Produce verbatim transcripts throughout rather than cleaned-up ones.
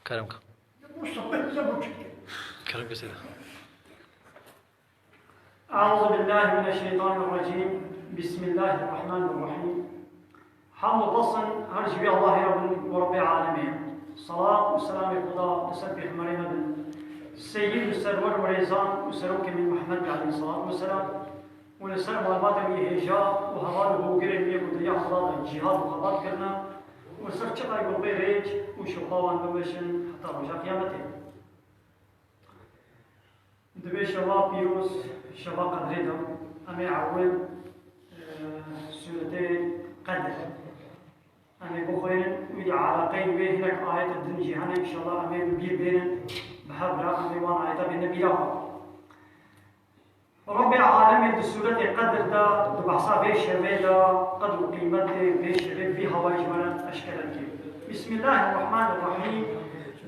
Kerem ka. Bu sohbet bize bu çıktı. Kerem ka seyda. أعوذ بالله من الشيطان الرجيم. بسم الله الرحمن الرحيم. Hamd û pesn her ji vî Allahê re bin û Rebbê alemê. Salat û selamê Xuda li ser pêxemberê me bin. Seyyid û serwer û rêzan û serokê me Muhammed aleyhissalatu vesselam. û li ser malbatê wî hêja û heval û hogirên wî ku derya Xuda de cîhad û xebat kirine û li ser çiqay gurbê rêç û şopa wan bimeşin heta roja qiyametê. Di vê şeva pîroz, şeva Qedrê de, em ê ewil, e, sûretê Qedr em ê bixwînin û ya eleqeyên wê hinek ayetên din jî hene, înşallah em ê bi bîr bênin, bi hev re em ê wan ayeta bêne bîra xwe. Rebbê alemê di sûretê Qedr de, di behsa vê şevê de, qedr û qîmetê vê şevê vî hawayê ji me re eşkere dike. بسم الله الرحمن الرحيم.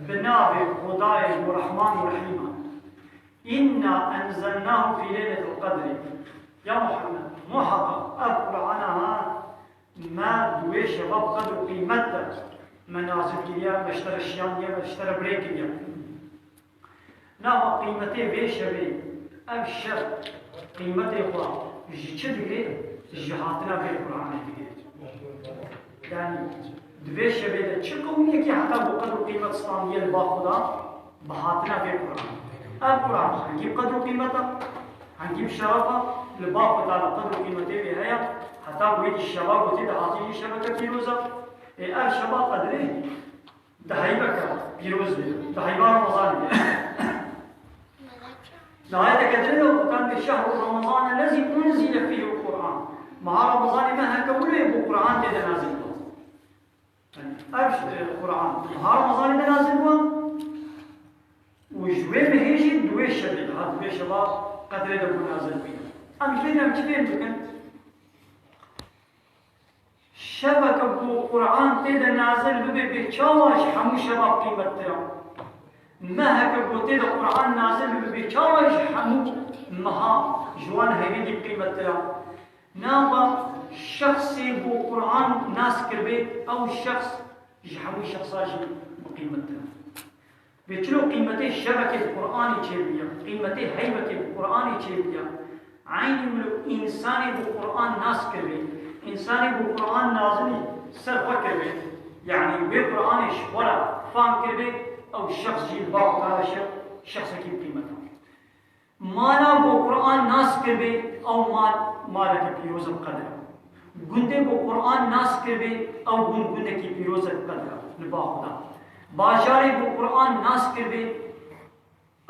Bi navê Xwedayê ku Rehman û Rehîm e. إنا أنزلناه في ليلة القدر. Ya Muhammed, muheqeq ev Qur'ana ha me di wê şeva bi qedr û qîmet de me nazil kiriye, me ji te re şiyandiye, me ji te re birê kiriye. Nava qîmetê vê şevê, ev şev qîmetê xwe ji çi digire? Ji hatina vê Qur'anê digire. Yanî di vê şevê de çi qewmiyekî heta ku qedr û qîmet standiye li ba Xuda? Bi hatina vê Qur'anê. Ev Qur'an hingî bi qedr û qîmet e, hingî bi şeref e, li ba Xuda li qedr û qîmetê wê heye, heta ku wê şeva gotê dihatî jî şeveke pîroz e. Ê ev şeva qedrê Di heyveke pîroz de, di heyva Remezanê de. Di ayeteke din de û kan bi şehru Remezan ellezî unzile fîhil Qur'an. Meha Remezanê me heke wilo ye ku Qur'an tê de nazil bû. Yanî ev, e, Qur'an meha Remezanê de nazil bû û ji wê mehê jî di wê şevê de, ha, di wê şeva Qedrê de bû nazil bû. Em ji vê de em çi fêm dikin? Şeveke ku Qur'an tê de nazil bibe, bê çawa ji hemû şeva qîmettir e? Meheke ku tê de Qur'an nazil bibe, bê çawa ji hemû meha ji wan heyvê dî bi qîmettir e? Nava şexsê ku Qur'an nas kiribê, ew şexs ji hemû şexsa jî bi qîmettir e. Vê çilo qîmetê şevekê bi Qur'anê çêbûye, qîmetê heyvekê bi Qur'anê çêbûye. Eynî wilo însanê ku Qur'an nas kiribê, însanê ku Qur'an nazilî ser xwe kiribê, yanî wê Qur'anê ji xwe re fam kiribê, ew şexs jî li ba Xuda re şe-, şexsekî bi qîmet e. Mala ku Qur'an nas kiribê, ew mal, maleke pîroz e bi qedr e. Gundê ku Qur'an nas kiribê, ew gund, gundekî pîroz e bi qedr e, li ba Xuda. Bajarê ku Qur'an nas kiribê,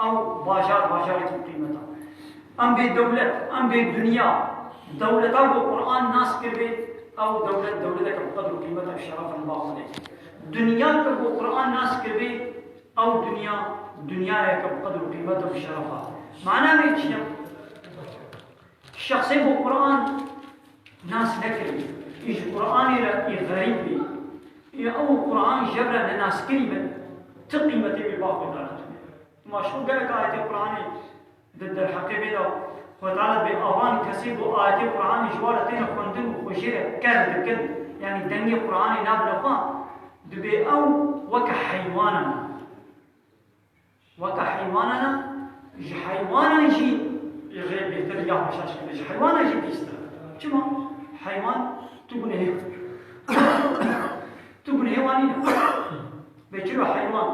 ew bajar, bajarekî bi qîmet e. Em bê dewlet, em bê dinya, dewleta ku Qur'an nas kiribê, ew dewlet, dewleteke bi qedr û qîmet e, bi şeref e, li ba Xwedê. Dinya ku Qur'an nas kiribê, Ew dinya, dinyayeke bi qedr û qîmet û şeref e. Mana wê çi ye? Şexsê ku Qur'an nas nekiribî, ê ji Qur'anê re ê xerîb bî, ê ew Qur'an ji hev re nenaskirî bin, ti qîmetê wê ba Xwedê re tune. Ma ji xwe gelek ayetê Qur'anê Di derheqê vê de Xwedê Teala dibê avan kesê ku ayetê Qur'anê ji wan re têne xwendin û xwe jê re ker dikin, yanî dengê Qur'anê nabine xwe, dibê ew weke heywanan e. Weke heywanan e, ji heywanan jî rê bêtir ya xwe şaş dibe, ji heywanan jî pîstir e. Çima? Heywan tu gunehê, tu gunehê wan nîne. Vê çilo heywan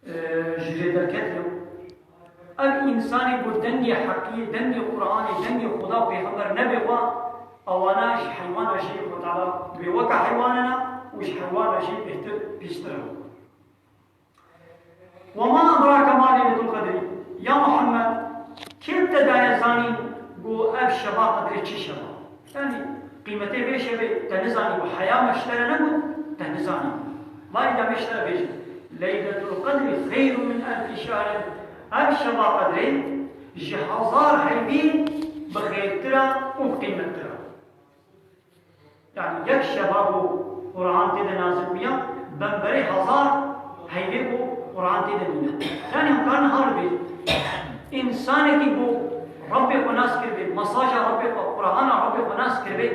e, ji rê derketiye. Ev însanê ku dengê heqiyê, dengê Qur'anê, dengê Xuda û Pêxember nebê xwe, ewana ji heywana jî Xwedê Teala dibê weke heywanan e û ji heywana jî bêhtir, pîstir e. وما أدراك ما ليلة القدر. Ya Muhammed, kê te daye zanîn ku ev şeva Qedrê çi şeva? Yanî qîmetê vê şevê te nizanî û heya me ji te re negot, te nizanî. Vay da vê ji te re bêjin. Leyletul Qedri xeyrun min elfi şehrin. Ev şeva Qedrê ji hezar heyvî bi xêrtir e û bi qîmettir e. Yanî yek şeva ku Quran tê de nazil bûya, bemberê hezar heyvê ku Quran tê de bûne. Yanî em karin niha re bêjin. Însanekî ku Rabbê xwe nas kiribê, mesaja Rabbê xwe, Qurana Rabbê xwe nas kiribê,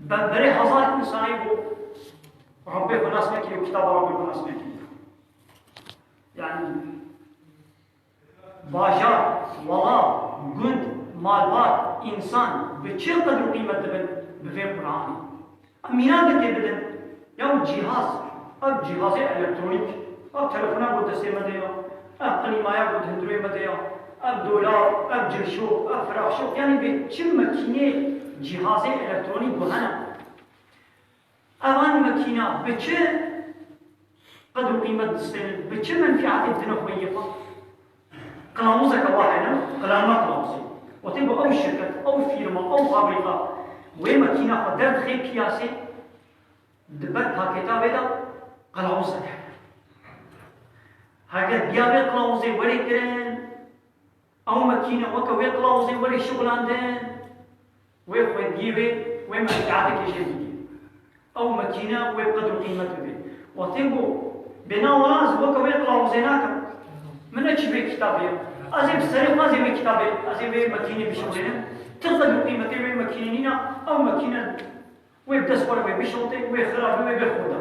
bemberê hezar însanê ku Rabbê xwe nas nekiriye û kitaba Rabbê xwe nas nekiriye. Yani bajar, welat, gund, malbat, însan bi çi qedr û qîmet dibin bi vê Qur'anê? Em mîna de tê bidin. Ya cîhaz, ev cîhazê elektronîk, ev telefona ku destê me de ya, ev qilîmaya ku di hundirê me de ya, ev dolar, ev cilşok, ev firaşok, yani bi çi makînê cîhazê elektronîk ku hene. Evan makîna bi çi qedr û qîmet distênin, bi çi menfîatê dine xwe yê xwe? Qilawuzeke wa hene, qilawma qilawuzê. Wextê ku ew şirket, ew fîrma, ew fabrîka wê makîna xwe derdixe piyasê, di ber pakêta wê de qilawuzek hene. Heger biya vê qilawuzê were kirin, ew makîne weke wê qilawuzê were şixulandin, wê xwediyê wê, wê menfîatekê jê bidî. Ew makîne wê bi qedr û qîmet bibe. Wextê ku bêna wala ez weke wê qilawuzê nakim. Min ne çi vê kitabê ya. Ez ê bi serê xwe ez ê vê kitabê, ez ê vê makînê bişixulînim. Ti qedr û qîmetê wê makînê nîna, ew makîne wê bi dest xwe re wê bişixultê, wê xira be, wê bê xwe da.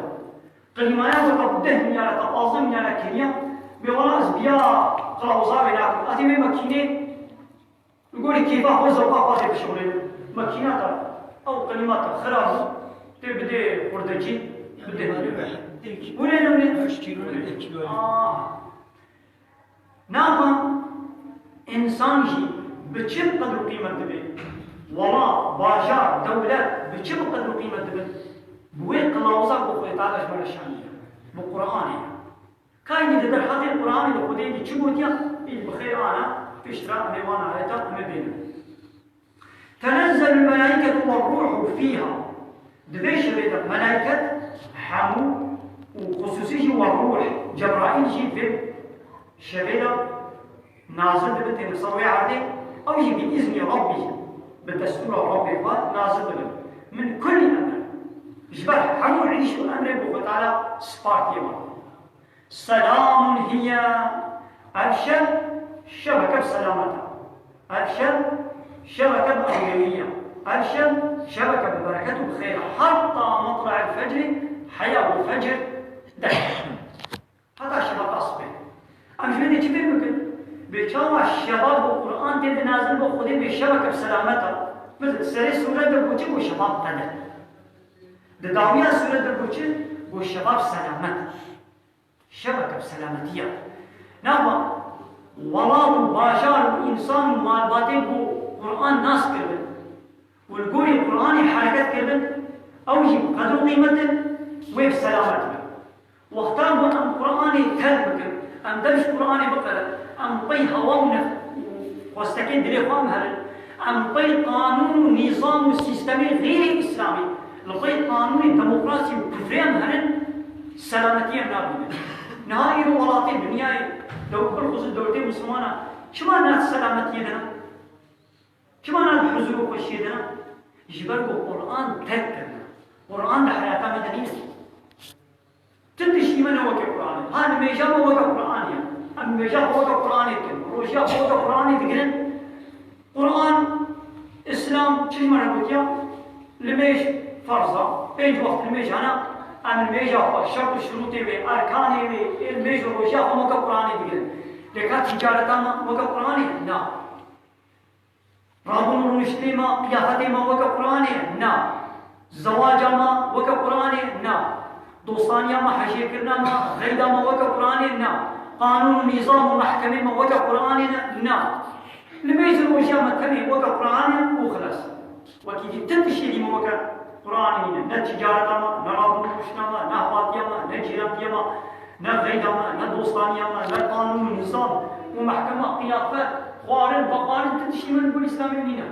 Qilîmaya weke ku deh milyara ta pazdeh milyara kiriya, wê wala ez biya qilawuza wê nakim. Ez ê vê makînê Li gorî kêfa xwe, zewqa xwe tê bişuxulînin. Makîna te, ew qilîma te xira bû, tê bidê xurdecî, bidê. Hûn ê nûnê? Aa. Naha însan jî bi çi qedr û qîmet dibe? Wela, bajar, dewlet bi çi bi qedr û qîmet dibin? Bi wê qilawuza ku Xwedê Teala ji me re şandiye. Bi Qur'anê. Kaynî di derheqê Qur'anê de Xwedê dî çi gotiya, î bi xêr ana, piştre em ê wan ayeta em ê bênin. Tenezzelul melâiketu ve ruhu fîha. Di vê şevê de melaiket hemû û xusûsî jî ve ruh, Cebraîl jî vê şevê de nazil dibin têne ser wê erdê, ew jî bi îznî Rabbî, bi destûra Rabbê xwe nazil dibin. Min kullî emr, ji ber hemû îş û emrê ku Xwedê Teala spartiye wan. Selamun hiye. Ev şev, şeveke bi selamet e. Ev şev, şeveke bi ewlewî ye. Ev şev, şeveke bi bereket û bi xêr e. Heta matle'il fecrî heya û fecr deh. Heta şeveqa sibê. Em ji vê de çi fêm bikin? Bê çawa şeva ku Qur'an tê de nazil bû, Xwedê bê şeveke bi selamet e. Mesela serê sûret de got çi? Got şeva bi qedir. Di dawiya sûret de got çi? Got şeva bi selamet. Şeveke bi selametiya. Nawa welat û bajar û însan û malbatê ku Qur'an nas kirbin û li gorî Qur'anê hereket kirbin, ew jî bi qedr û qîmet in, wê bi selamet bin. Wexta ku em Qur'anê terk bikin, em dev ji Qur'anê biqerin, em pey hewa û nef-, xwestekên dilê xwe em herin, em pey qanûn û nîzam û sîstemê xeyrê îslamî, li pey qanûnê demokrasî û kufrê em herin, selametiyê em nabînin. Niha îro welatê dinyayê, dew-, bilxusûs dewletê misilmana, çima ne di selametiyê de ne? Çima ne di huzur û xweşiyê de ne? Ji ber ku Qur'an terk kirine. Qur'an di heyata me de nîne. Ti tiştî me ne weke Qur'anê. Ha nimêja me weke Qur'anê ye. Em nimêja xwe weke Qur'anê dikin. Rojiya xwe weke Qur'anê digirin. Qur'an, Îslam çi ji me re gotiya? Limêj ferz e. Pênc wext limêj hene. Em limêja xwe, şert û şurûtê wê, erkanê wê, ê limêj û rojiya xwe weke Qur'anê digirin. Lê ka tîcareta me weke Qur'anê? Na. Rabûn û rûniştinê me, qiyafetê me weke Qur'anê? Na. Zewaca me weke Qur'anê? Na. Dostaniya me, hejêkirina me, xeyda me weke Qur'anê? Na. Qanûn û nîzam û mehkemê me weke Qur'anê ne? Na. Limêj û rojiya me tenê weke Qur'anê û xilas. Wekî dî ti tiştê dî me weke Qur'anê nîne. Ne tîcareta me, ne rabûn û rûniştina me, ne hevatiya me, ne cîrantiya me, ne xeyda me, ne dostaniya me, ne qanûn û nîzam û mehkema, qiyafet, xwarin, vexwarin, ti tiştî me li gor Îslamê nîne.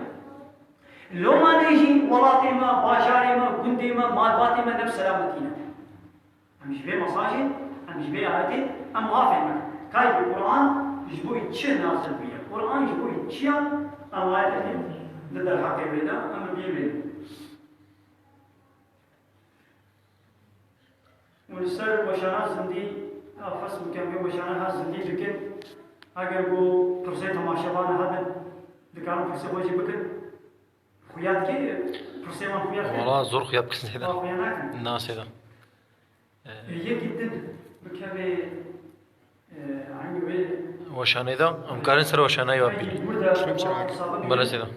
Loma lê jî welatê me, bajarê me, gundê me, malbatê me ne bi selametî ne. Em ji vê mesajê, em ji vê ayetê, em wiha fêm bikin. Kayfê Qur'an ji bo wî çi nazil bûye? Qur'an ji bo wî çi ya? Em ayetê li derheqê wê de, em bi bîr bênin. Û li ser weşana zindî, ya fes bikin, vê weşana ha zindî bikin. Eger ku pirsê temaşevana hebin, dikarin pirsê xwe jî bikin. Xuya dike, pirsê wan xuya dike. Wala zor xuya bikin seyda. Wan xuya nakin. Na seyda. Yekî din bikeve, e, eynî wê. Weşanê de, em karin ser weşanayê we bînin. Bûrda Belê Seyda.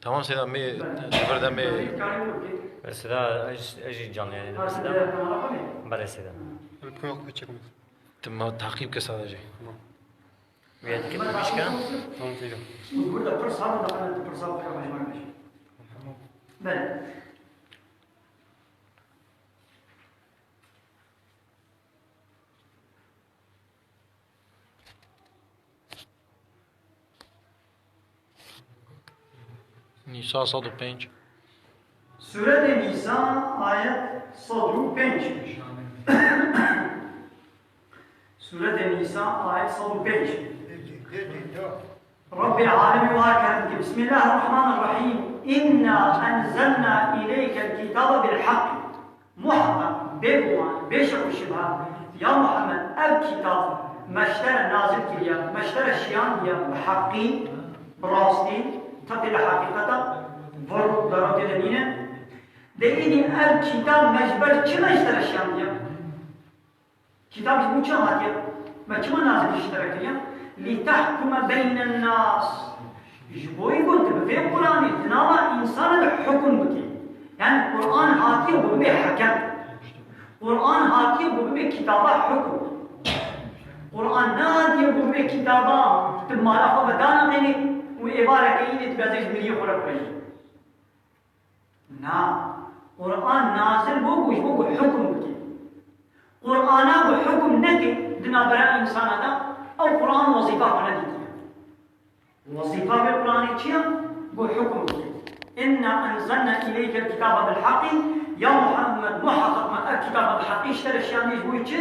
Tamam Seyda, me, li vir de me. Belê Seyda, ez, ez jî canlı yayın edim Seyda. Belê Seyda. Yok, yok, çekmez. Tamam, takip ke sadece. Tamam. Wê dikê pêşke? Tamam, Seyda. Burada pir sağ ol, da pirsa xwe hejmar bêje. Belê. Nîsa sed û pênc. Sûretê Nîsa, ayet sed û pênc. Sûretê Nîsa, ayet sed û pênc. Rabbê alemî wiha kerem dike. Bismillahirrahmanirrahîm. Inna enzelna ileykel kitabe bil haqq. Muheqeq, bêguman, bê şek û şibha, ya Muhammed, ev kitab me ji te re nazil kiriye, me ji te re şiyandiye bi heqî, bi rastî, tevlî li heqîqeta, vir û dara tê de nîne. Lê îdî ev kitab me ji ber çi me ji te re şiyandiye? Kitab ji bo çi hatiye? Me çima nazil ji te re kiriye? Li tehkume beynen nas. Ji bo ku tu bi vê Qur'anê di nava însana de hukm bikî. Yani Qur'an hatiye ku bibe hekem. Qur'an hatiye ku bibe kitaba hukm. Qur'an nehatiye ku bibe kitaba tu mala xwe ve danaqênî û êvareke înê tu bêjî ji miriyê xwe re xweyî. Na, Qur'an nazil bû ku ji bo ku hukm bike. Qur'ana ku hukm neke di navbera însana de, ew Qur'an wezîfa xwe nedîtiye. Wezîfa vê Qur'anê çi ye? Ku hukm bike. Inna enzelna ileykel kitabe bil heqî, ya Muhammed, muheqeq me ev kitaba bi heqî ji te re şiyandiye ji bo çi?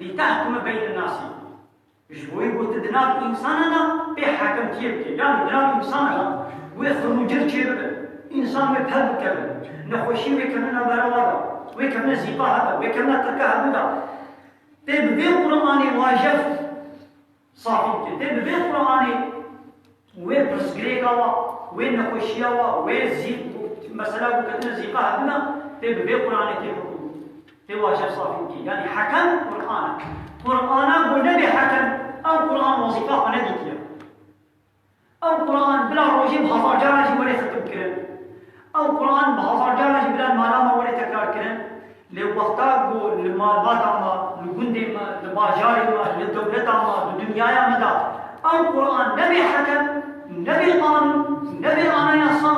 Li tehkume beynen nasî. Ji bo wê ku tu di nav însana de pê hekimtiyê bikî. Yanî di nav însana de wê xirûcir çêbibe. Însan wê pir bikeve. Nexweşî wê kevine navbera we de. Wê kevine zîqa hebe. Wê kevine qirke hebe de. Tê bi vê Qur'anê wajef safî bike. Tê bi vê Qur'anê Wê pirsgirêka wa, wê nexweşiya wa, wê zî-, mesela ku ketine zîqa hebûna, tê bi vê Qur'anê tê hukm, tê wajeb safî bikî. Yanî hekem Qur'an e. Qur'ana ku nebê hekem, ew Qur'an wezîfa xwe nedîtiye. Ew Qur'an bila rojê bi hezar caran jî were xitim kirin. Ew Qur'an bi hezar caran jî bila mala me were tekrar kirin. Lê wexta ku li malbata me, li gundê me, li bajarê me, li dewleta me, li dinyaya me de ew Qur'an nebê hekem, nebê qanûn, nebê anayasa,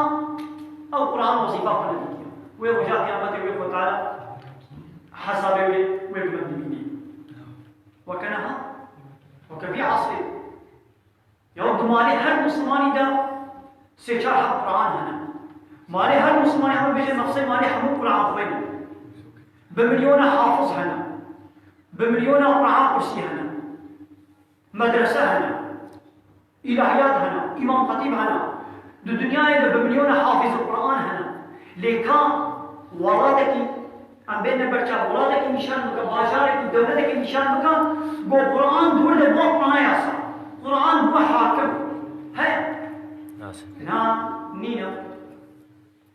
ew Qur'an wezîfa xwe nedîtiye. Wê roja qiyametê wê Xwe Teala hesabê wê, wê bi me bibînê. Weke niha, weke vî esrê. Ya di malê her Muslimanî de sê çar heb Qur'an hene. Malê her Muslimanî hemû bêje nefsê malê hemû Qur'an xwêne. Bi milyona hafiz hene. Bi milyona Qur'an kursî hene. Medrese hene. Îlahiyat hene. Îmam Xetîb hene. Di dinyayê de bi milyona hafizê Qur'an hene. Lê ka welatekî Em bêne ber çav, welatekî nîşan bike, bajarekî, dewletekî nîşan bike, ku Qur'an dûr de bû anayasa. Qur'an bû hakim. Heye? Nas. Na, nîne.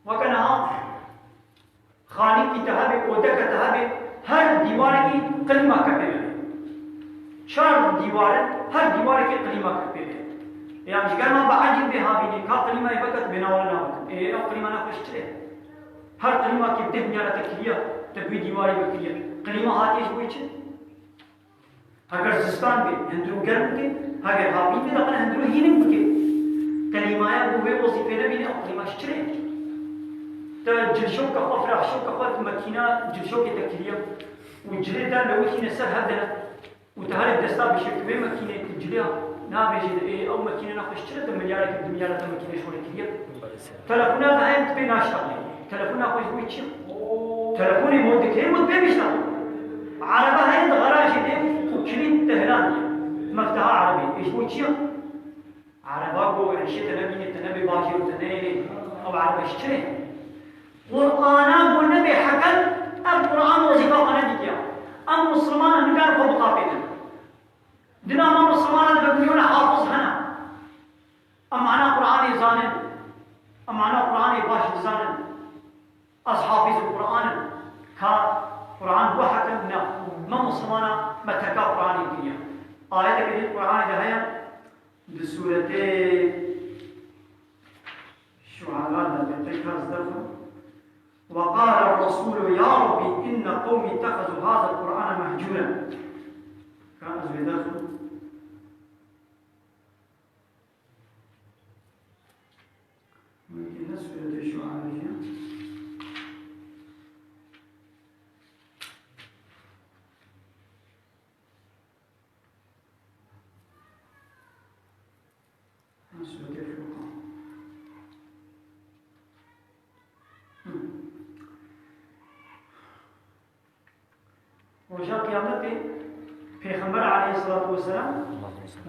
Weke niha xanîkî te hebe, odeke te hebe, her dîwarekî qilîma ke pê bibê. Çar dîwar in, her dîwarekî qilîma ke pê bibê. Ê, em ji gel me biecîbê ha bînî, ka qilîmayê veke tu bêna were nabikin. Ê, ew qilîma nexweş çi ye? Her qilîmakê deh milyara te kiriya, te bi wî dîwarê vekiriye. Qilîma hatiye ji bo çi? Heger zistan bê, hundirû germ bike, heger havîn bê, de qile hundirû hînik bike. Qilîmaya ku wê wezîfê nebîne, ew qilîma ji çi re? Te cilşoka xwe, firahşoka xwe, tu makîna cilşokê te kiriye û cilê der lewitîne ser hev de ne. Û tu herê desta bişê, tu vê makîneyê tu cilê nabêjê de, ê, ew makîne nexweş çi re tu milyarek, du milyara te makîne ji xwe re kiriye? Telefona de heye tu pê naştexlê. Telefona xwe ji bo çi? Telefonê mod dikirê mod pê biştexlê. Erebe heye di garajê de û kilît te hilandiye. Mefteha erebê. Ê ji bo çi ye? Ereba ku hişê te nebînê, te nebê bajêr û te neyê, ew erebe ji çi re? Qur'ana ku nebê hekem, ev Qur'an wezîfa xwe nedîtiya. Em Musulmanan nikarin xwe bixapênin. Di nav me Musulmanan de bi milyona hafiz hene. Em mana Qur'anê zanin. Em mana Qur'anê baş dizanin. Ez hafizul Qur'an im. Ka Quran bo hekem ne. Me Muslimana me terka Quranê kiriye. Ayeteke din Quranê de heye, di sûretê Şuara de bê tekrar ez derxim. وقال الرسول يا رب إن قومي اتخذوا هذا القرآن مهجورا. Ka ez wê derxim. Wekî ne sûretê Şuara jî. Sûretê Furqan. Roja Qiyametê Pêxember aleyhisselatu vesselam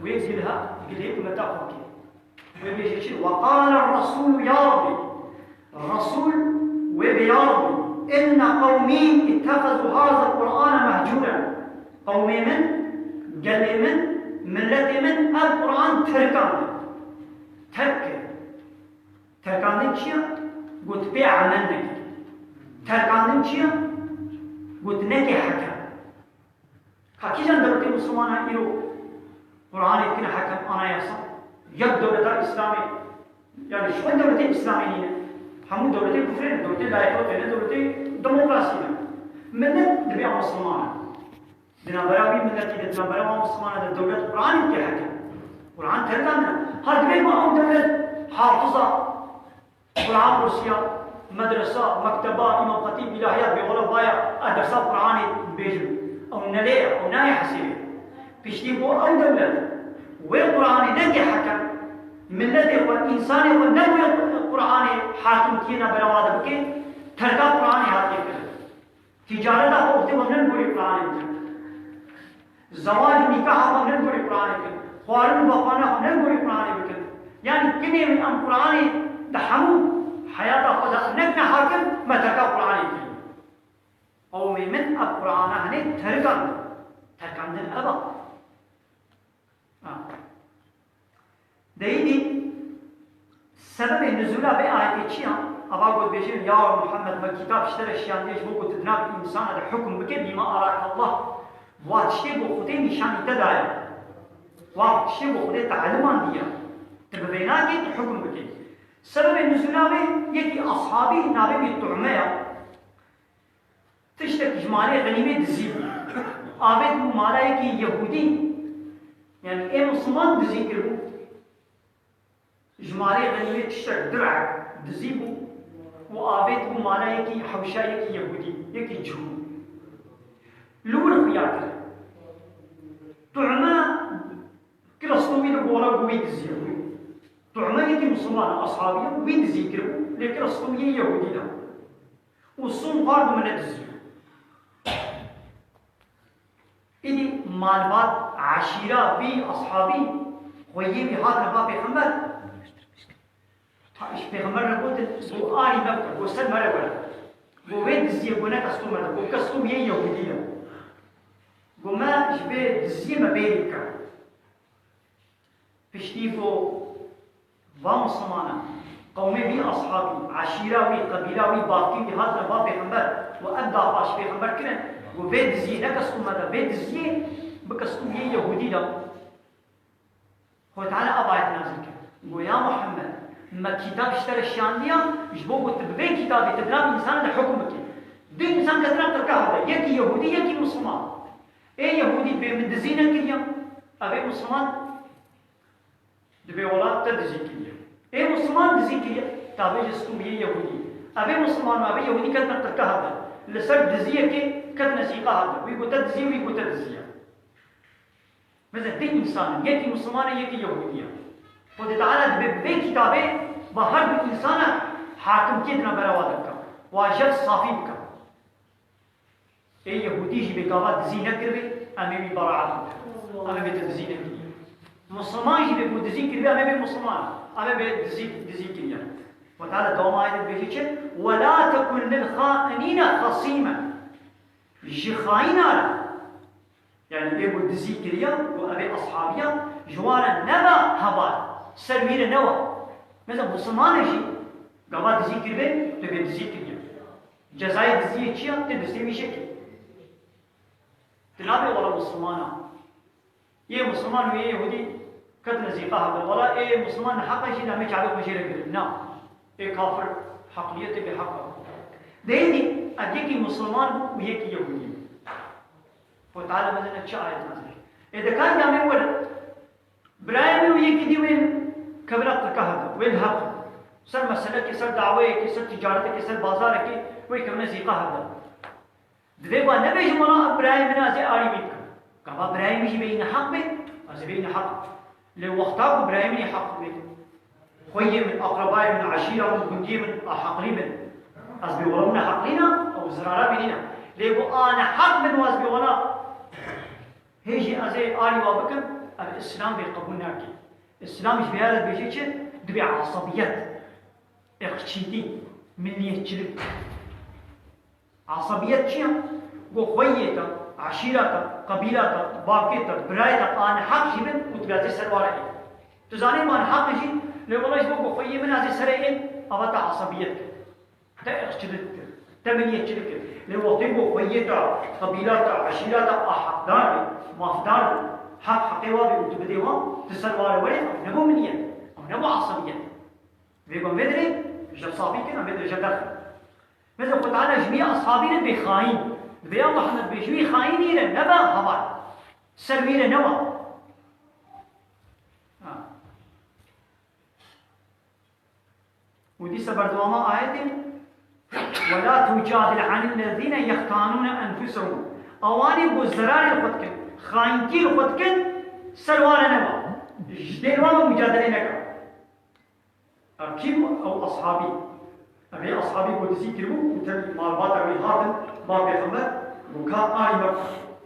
wê gilha, gilê ummeta xwe bike. Wê bêje çi? وقال الرسول يا رب. Resûl wê bê ya Rabbî, inne qewmî ittexezû haza Qur'ane mehcûren. Qewmê min, gelê min, miletê min ev Qur'an terkand. Terk kir. Terkandin çi ye? Got pê emel nekir. Terkandin çi ye? Got neke hekem. Ka kîjan dewletê Muslimana îro Qur'anê dikine hekem, anayasa? Yek dewleta Îslamê, yani ji xwe dewletê Îslamê nîne. Hemû dewletê kufrê ne, dewletê layîkê ne, dewletê demokrasî ne. Milet divê ew Musliman e. Di navbera wî miletî de, di navbera wan Muslimana de dewlet Qur'anê dike hekem. Qur'an terkandine. Ha divê ku ew dewlet hafiza Qur'an kursiya, medresa, mekteba, Îmam Xetîb, îlahiyat, bêwala vaya, a dersa Qur'anê bêjin. Ew nelê ye, ew nayê hesêbê. Piştî ku ew dewlet wê Qur'anê neke hekem, miletê xwe, însanê xwe ne wê Qur'anê hakimtiyê navbera wa de bike, terka Qur'anê hatiye kirin. Tîcareta xwe wextê xwe ne li gorî Qur'anê bikin. Zewac û nîkaha xwe ne li gorî Qur'anê bikin. Xwarin û vexwarina xwe ne li gorî Qur'anê bikin. Yanî kinê min em Qur'anê di hemû heyata xwe de nekine hakim, me terka Qur'anê kiriye. Qewmê min ev Qur'ana hinê terikandin. Terikandin ev e. Ha. De îdî sebebê nuzûla vê ayetê çi ya? Ava got bêjin, ya Muhammed, me kîtab ji te re şiyandiye ji bo ku tu di nav însana de hukm bike, bîma araka Allah. Wa tiştê ku Xwedê nîşanî te daye. Wa tiştê ku Xwedê te elimandiye. Tu bi vê nakê tu hukm bike. Sebebê nuzûla vê yekî ashabî navê wî Tu'me ya. Tiştek ji malê xenîmê dizî bû. Avêt bû mala yekî Yehûdî. Yanî ê Misliman dizî kiribû. Ji malê xenîmê tiştek direk dizî bû û avêt bû mala yekî hewşa yekî Yehûdî, yekî cihû. Li wir xuya kir. Tu'me kir stû wî li gora ku wî diziye wî. Tu'me yekî Misliman e, ashabî ye, wî dizî kiribû, lê kir stû yê Yehûdî de. Û sûn xwar ku min nedizî. Îdî malbat, eşîra vî ashabî, xweyê wî hatin ba pêxember. Ta ji pêxember re gotin, ku arî me bike, ku ser me re were. Ku vê diziyê ku ne kes tu me de, ku kes tu yê Yehûdî ye. Ku me ji vê diziyê me bêrî bike. Piştî ku va Mislimana, qewmê wî ashabî, eşîra wî, qebîla wî, bavkê wî hatine va pêxember û ev daxwaş pêxember kirin, ku vê diziyê ne kes tu me de, vê diziyê bike stû yê Yehûdî de. Xwedê Teala ev ayet nazil kir. Got, ya Muhammed, me kîtab ji te re şiyandiya, ji bo ku tu bi vê kitabê tu di nav însanan de hukm bikî. Du însan ketine qirka hev de, yekî Yehûdî, yekî Misliman. Ê Yehûdî dibê min dizî nekiriya, ev ê Misliman dibê wela te dizî kiriye. Ê Misliman dizî kiriye, ta bêje stû yê Yehûdî. Ev ê Misliman û ev ê Yehûdî ketine qirka hev de. Li ser diziyekê ketine sîqa hev de. Wî got te dizî, wî got te dizî ye. Mesela du însan in, yekî Misliman e, yekî Yehûdî ye. Xwedê Teala dibê bi vê kitabê ba her du însana hakimtiyê di navbera wa de bike. Wa jev safî bike. Ê Yehûdî jî bê gava dizî nekiribê, em ê wî beraat bike. Em ê bê te dizî nekiriye. Misliman jî bê ku dizî kiribê, em ê bê Misliman. Em ê bê dizî, dizî kiriye. Xwedê Teala dewama ayetê dibêje çi? وَلَا تَكُنْ لِلْخَائِنِينَ خَصِيمًا. Ji xayîna re. Yanî ê ku dizî kiriya, ku ev ê ashabiya, ji wan re nebe heval, ser wî re newa. Mesela Muslimane jî, gava dizî kiribe, tu bê dizî kiriye. Cezayê diziyê çi ya? Tê destê wî şekê. Tu nabê wala Muslimana. Yê Musliman û yê Yehûdî ketine zîqa hev de. Wala ê Musliman neheq e jî namê çavê xwe jê re girin. Na. Ê kafir heqliyetê bê heq e. Dê dî ev yekî Musliman bû û yekî Yehûdî bû. Xwe Teala mezin e çi ayet nazil kir. Ê de kar namê were. Birayê min û yekî dî wên kevine qirka hev de. Wên hev de. Ser meselekê, ser daweyekê, ser ticaretekê, ser bazarekê wê kevine zîqa hev de. Divê ba nebêjim wala ev birayê min e, ez ê arî wî bikim. Gava birayê min jî bêyî neheq bê, ez ê bêyî neheq. Lê wexta ku birayê min ê heq bê, xweyê min, aqrebayê min, eşîra min, gundiyê min a heqlî bin, ez bê wala wina heqlî na, ew zirara bînî na. Lê ku a neheq bin û ez bê wala hê jî ez ê arî wa bikim, ev Îslam bê qebûl nake. Îslam ji vê re dibêje çi? Dibê asabiyet, irqçîtî, milliyetçilik. Asabiyet çi ye? Ku xweyê te, eşîra te, qebîla te, bavkê te, birayê te a neheq jî bin û tu bê ez ê ser wa re ê. Tu zanî ma neheq jî, lê wela ji bo ku xweyê min ez ê ser ê ên, ava te asabiyet kir. Te irqçilik kir. Te milliyetçilik kir. Lê wextê ku xweyê te, qebîla te, eşîra te a heqdar be, mafdar be, heq heqê wa be û tu bidê wan, tu ser wa re werê, ew nebû milliyet, ew nebû asabiyet. Vê gon vê dirê ji sabî kin, em vê dirê ji derxin. Mesela Xwe Teala ji wî ashabî re bê xayîn. Dibê ya Muhammed bê ji wî xayînî re nebe heval. Ser wî re newa. Ha. Û dîsa berdewama ayetê, "Ve la tucadil anil lezîne yextanûne enfusehum." Ewanê ku zerarê li xwe dikin, xayîntî li xwe dikin, ser wan re neba. Ji dêl wan re mucadelê neke. Ev kî bû? Ew ashabî. Ev ê ashabî ku dizî kiribû û tevî malbata wî hatin ba Pêxember, û ka arî me,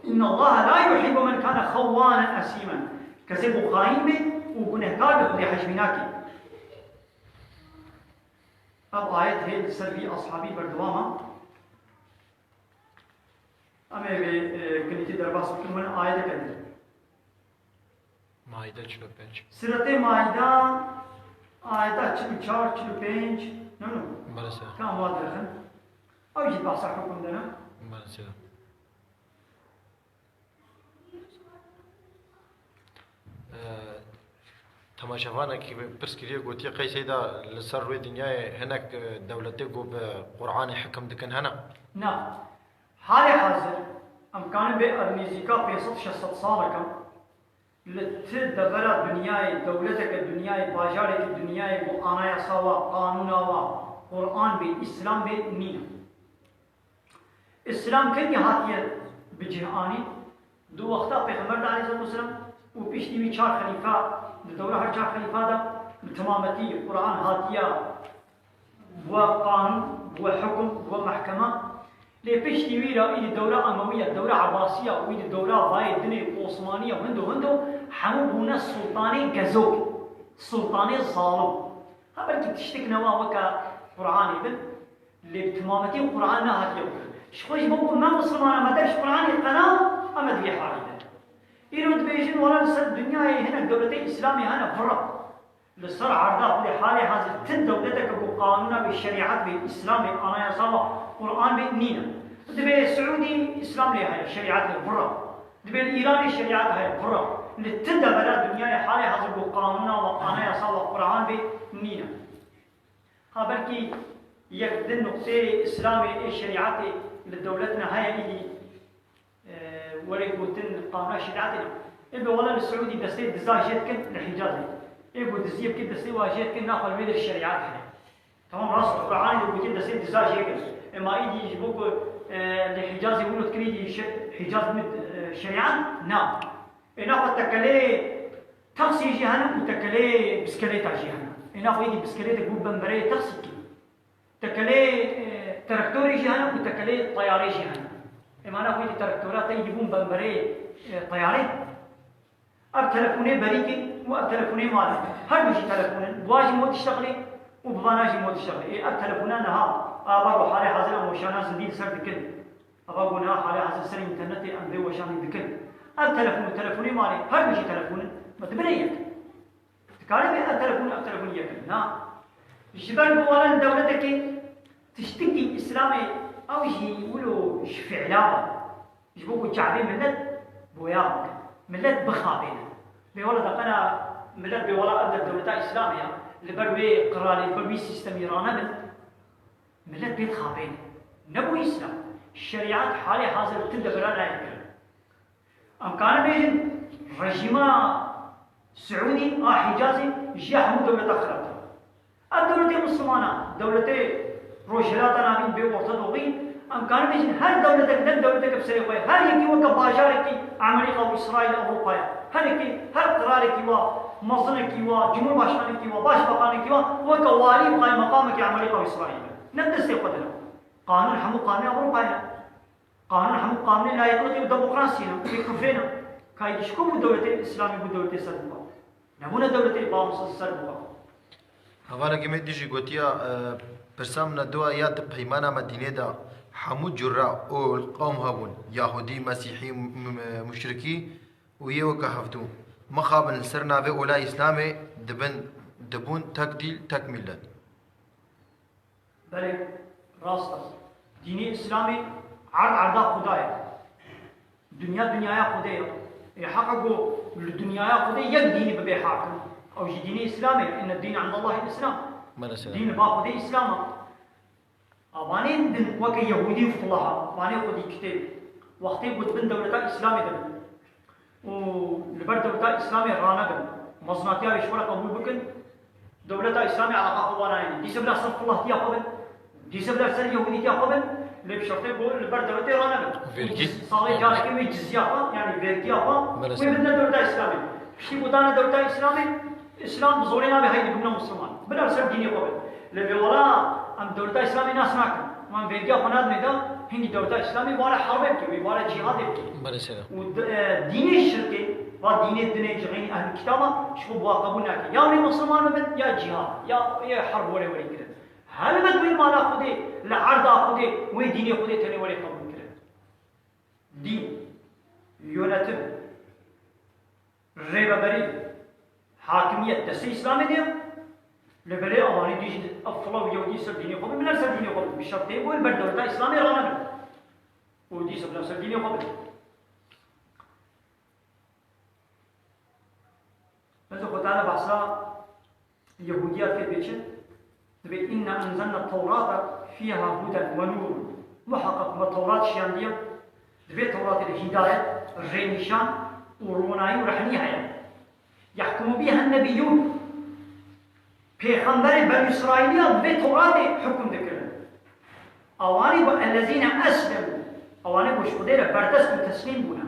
"Inna Allaha la yuhibbu men kana xawwanen esîmen." Kesê ku xayîn bê û gunehkar bê, Xwedê hej wî nake. Ev ayet hê li ser vî ashabî berdewam e. Em ê vê, e, kilîtî derbas bikin, win ayeteke din. Maide çil û pênc. Siretê Maide, ayeta çil û çar, çil û pênc, ne, ne? Belê sir. Tam wa dirixin. Ew jî behsa hukm de ne? Belê sir. Ee, temaşevanekî pirs kiriye, gotiye, qey seyda li ser rûyê dinyayê hinek, e, dewletê ku bi Qur'anê hikim dikin hene? Na. Halê hazir, em kanin bê ev nêzîka pênc sed şeş sed salek e, li ti devera dinyayê, dewleteke dinyayê, bajarekî dinyayê ku anayasa wa, qanûna wa, Qur'an bê, Îslam bê, nîne. Îslam kengî hatiye bi cih anî? Di wexta Pêxember de aleyhisselatu vesselam û piştî wî çar xelîfa, di dewra her çar xelîfa de bi temametî Qur'an hatiye, bûye qanûn, bûye hukm, bûye mehkeme. Lê piştî wî re îdî dewra Emewî ye, dewra Ebasî ye û îdî dewra vayê dinê Osmanî ye, hindo hindo hemû bûne sultanê gezok, sultanê zalim. Ha belkî tiştik newa weke Qur'anê bin. Lê bi timametî Qur'an nehatiye gotin. Ji xwe ji bo ku me Misliman e, me dev ji Qur'anê qena, em e di vê halî de. Îro dibêjin, wela li ser dinyayê hinek dewletê Îslamê hene, vira. Li ser erda Xwedê halê hazir ti dewleteke ku qanûna wê şerîet bê, Îslamê, anayasa wa Qur'an bê, nîne. Dibê Siûdî Îslam lê heye, şerîet lê, vira. Dibê li Îranê şerîet heye, vira. Li ti devera dinyayê halê hazir ku qanûna wa, anayasa wa Qur'an bê, nîne. Ha belkî yek di nuqteyê Îslamê ê şerîetê li dewletine heye îdî, e, were gotin qanûna şerîetê ne. Ê bi wela li Siûdî destê diza jê dikin li Hîcazê. Ê ku diziyê bike destê wa jê dikin naxwe li wê der şerîet heye. Tamam rast Qur'anê de gotiye destê diza jê kin. Ema îdî ji bo ku, e, li Hîcazê wilo dikin îdî şe-, Hîcaz bin, e, şerîet? Na. Ê naxwe tekelê taksiyê jî hene û tekelê biskelêta jî hene. Ê naxwe êdî biskelêtek bû bembereyê taksîkê. Tekelê, e, traktorê jî hene û tekelê teyarê jî hene. Ê ma naxwe êdî traktora te êdî bûn bembereyê, e, teyarê. Ev telefonê berîkê û ev telefonê malê. Her du jî telefon in. Bi wa jî mod diştexilê û bi vana jî mod diştexilê. Ê ev telefona niha ava ku halê hazir em weşana zindî li ser dikin. Ava ku niha halê hazir ser înternetê em vê weşanê dikin. Ev telefon û telefonê malê, her du jî telefon in, me dibine yek. Dikare bê ev telefon û ev telefon yek in? Na. Ji ber ku wela li dewletekê tiştikî Îslamê ew jî wilo ji fiila ve. Ji bo ku çavê milet boyax bikin, milet bixapênin. Bêwela de qena milet bêwela ev de dewleta Îslamê ya, li ber wê qiralê, li ber wî sîstemî ranebin, milet pê dixapênin. Ne bo Îslam, şerîet halê hazir tim de bira nayê kirin. Em karin bêjin rejîma Siûdî a Hîcazê ji ya hemû dewleta xirabtir e. Ev dewletê Mislimana, dewletê Rojhilata Navîn bê Orta Doğî, em karin bêjin her dewletek, ne dewletek bi serê xwe ye, her yekî weke bajarekî Amerîka û Îsraîl Ewropa ye. Her yekî, her qirarekî wa, mezinekî wa, cumhurbaşkanekî wa, başbakanekî wa, weke walî û qaymeqamekî Amerîka û Îsraîl e. Ne destê xwe de ne. Qanûn hemû qanûnê Ewropa ye. Qanûn hemû qanûnê layîqlikê û demokrasiyê ne, ê kufrê ne. Ka êdî ji ku bû dewletê Îslamê bû dewletê ser bû? Nebûne dewletê bağımsız ser bû. Hevalekî me dî jî gotiya, e, pirsa min e, dua ya di peymana Medînê de hemû cura ol qewm hebûn, Yahûdî, Mesîhî, m-, m-, muşrikî û yê weke hevdû. Mixabin li ser navê ola Îslamê dibin, dibûn tek dîl, tek mîlet. Belê, rast e. Dînê Îslamê erd erda Xuda ye. Dinya dinyaya Xwedê ye. Ê heqa ku li dinyaya Xwedê yek dînî bibe hakim. Ew jî dînê Îslamê ye. Inne dîne indallahî Îslam. Belê, selam. Dîn li ba Xwedê Îslam e. A vanê din weke Yehûdî û fulaha, vanê xwedî kitêb. Wextê ku dibin dewleta Îslamê de bin. û li ber dewleta Îslamê ranebin, mezinatiya wê ji xwe re qebûl bikin, dewleta Îslamê eleqa xwe wana nayê. Dîse bila ser filahtiya xwe bin, dîse bila ser yehûdîtiya xwe bin, lê bi şertê ku li ber dewletê ranebin. Û vergî? Ciz-, salê carekê wê cizya xwe, yanî vergiya xwe, Belê, wê sir. Bidine dewleta Îslamê. Piştî ku dane dewleta Îslamê, Îslam bi zorê nabe heydî bibine Misliman. Bila li ser dînê xwe bin. Lê bêwela em dewleta Îslamê nas nakin. Wan vergiya xwe nadinê de, hingî dewleta Îslamê ware herbê bike, wê ware cîhadê bike. Belê sera. Û di-, e, dînê şirkê, va dînê dinê ji xeynî ehlî kitaba, ji xwe bi wa qebûl nake. Ya wê Misliman bibin, ya cîhad, ya, ya herb were were kirin. Helbet wê mala Xwedê, li erda Xwedê, wê dînê Xwedê tenê were qebûl kirin. Dîn, yönetim, rêveberî, hakimiyet destê Îslamê de ye. Lê belê awanî dî jî ev fila û yewdî ser dînê xwe bin, bila ser dînê xwe bin. Bi şertê ku li ber dewleta Îslamê ranebin. Û dîsa bila ser dînê xwe bin. Mesela Xwedê Teala behsa Yehûdiya dike dibê çi? Dibê, "Inna enzelna tewrata fiha huden ve nûrun." Muheqeq me Tewrat şiyandiye. Dibê Tewratê de hîdayet, rênîşan û ronayî û rehnî heye. Yahkumu biha nebiyyûn. Pêxemberê Benî Îsraîliya bi vê Tewratê hukm dikirin. Ewanê ku ellezîne eslemû, ewanê ku ji Xwedê re berdest û teslîm bûne.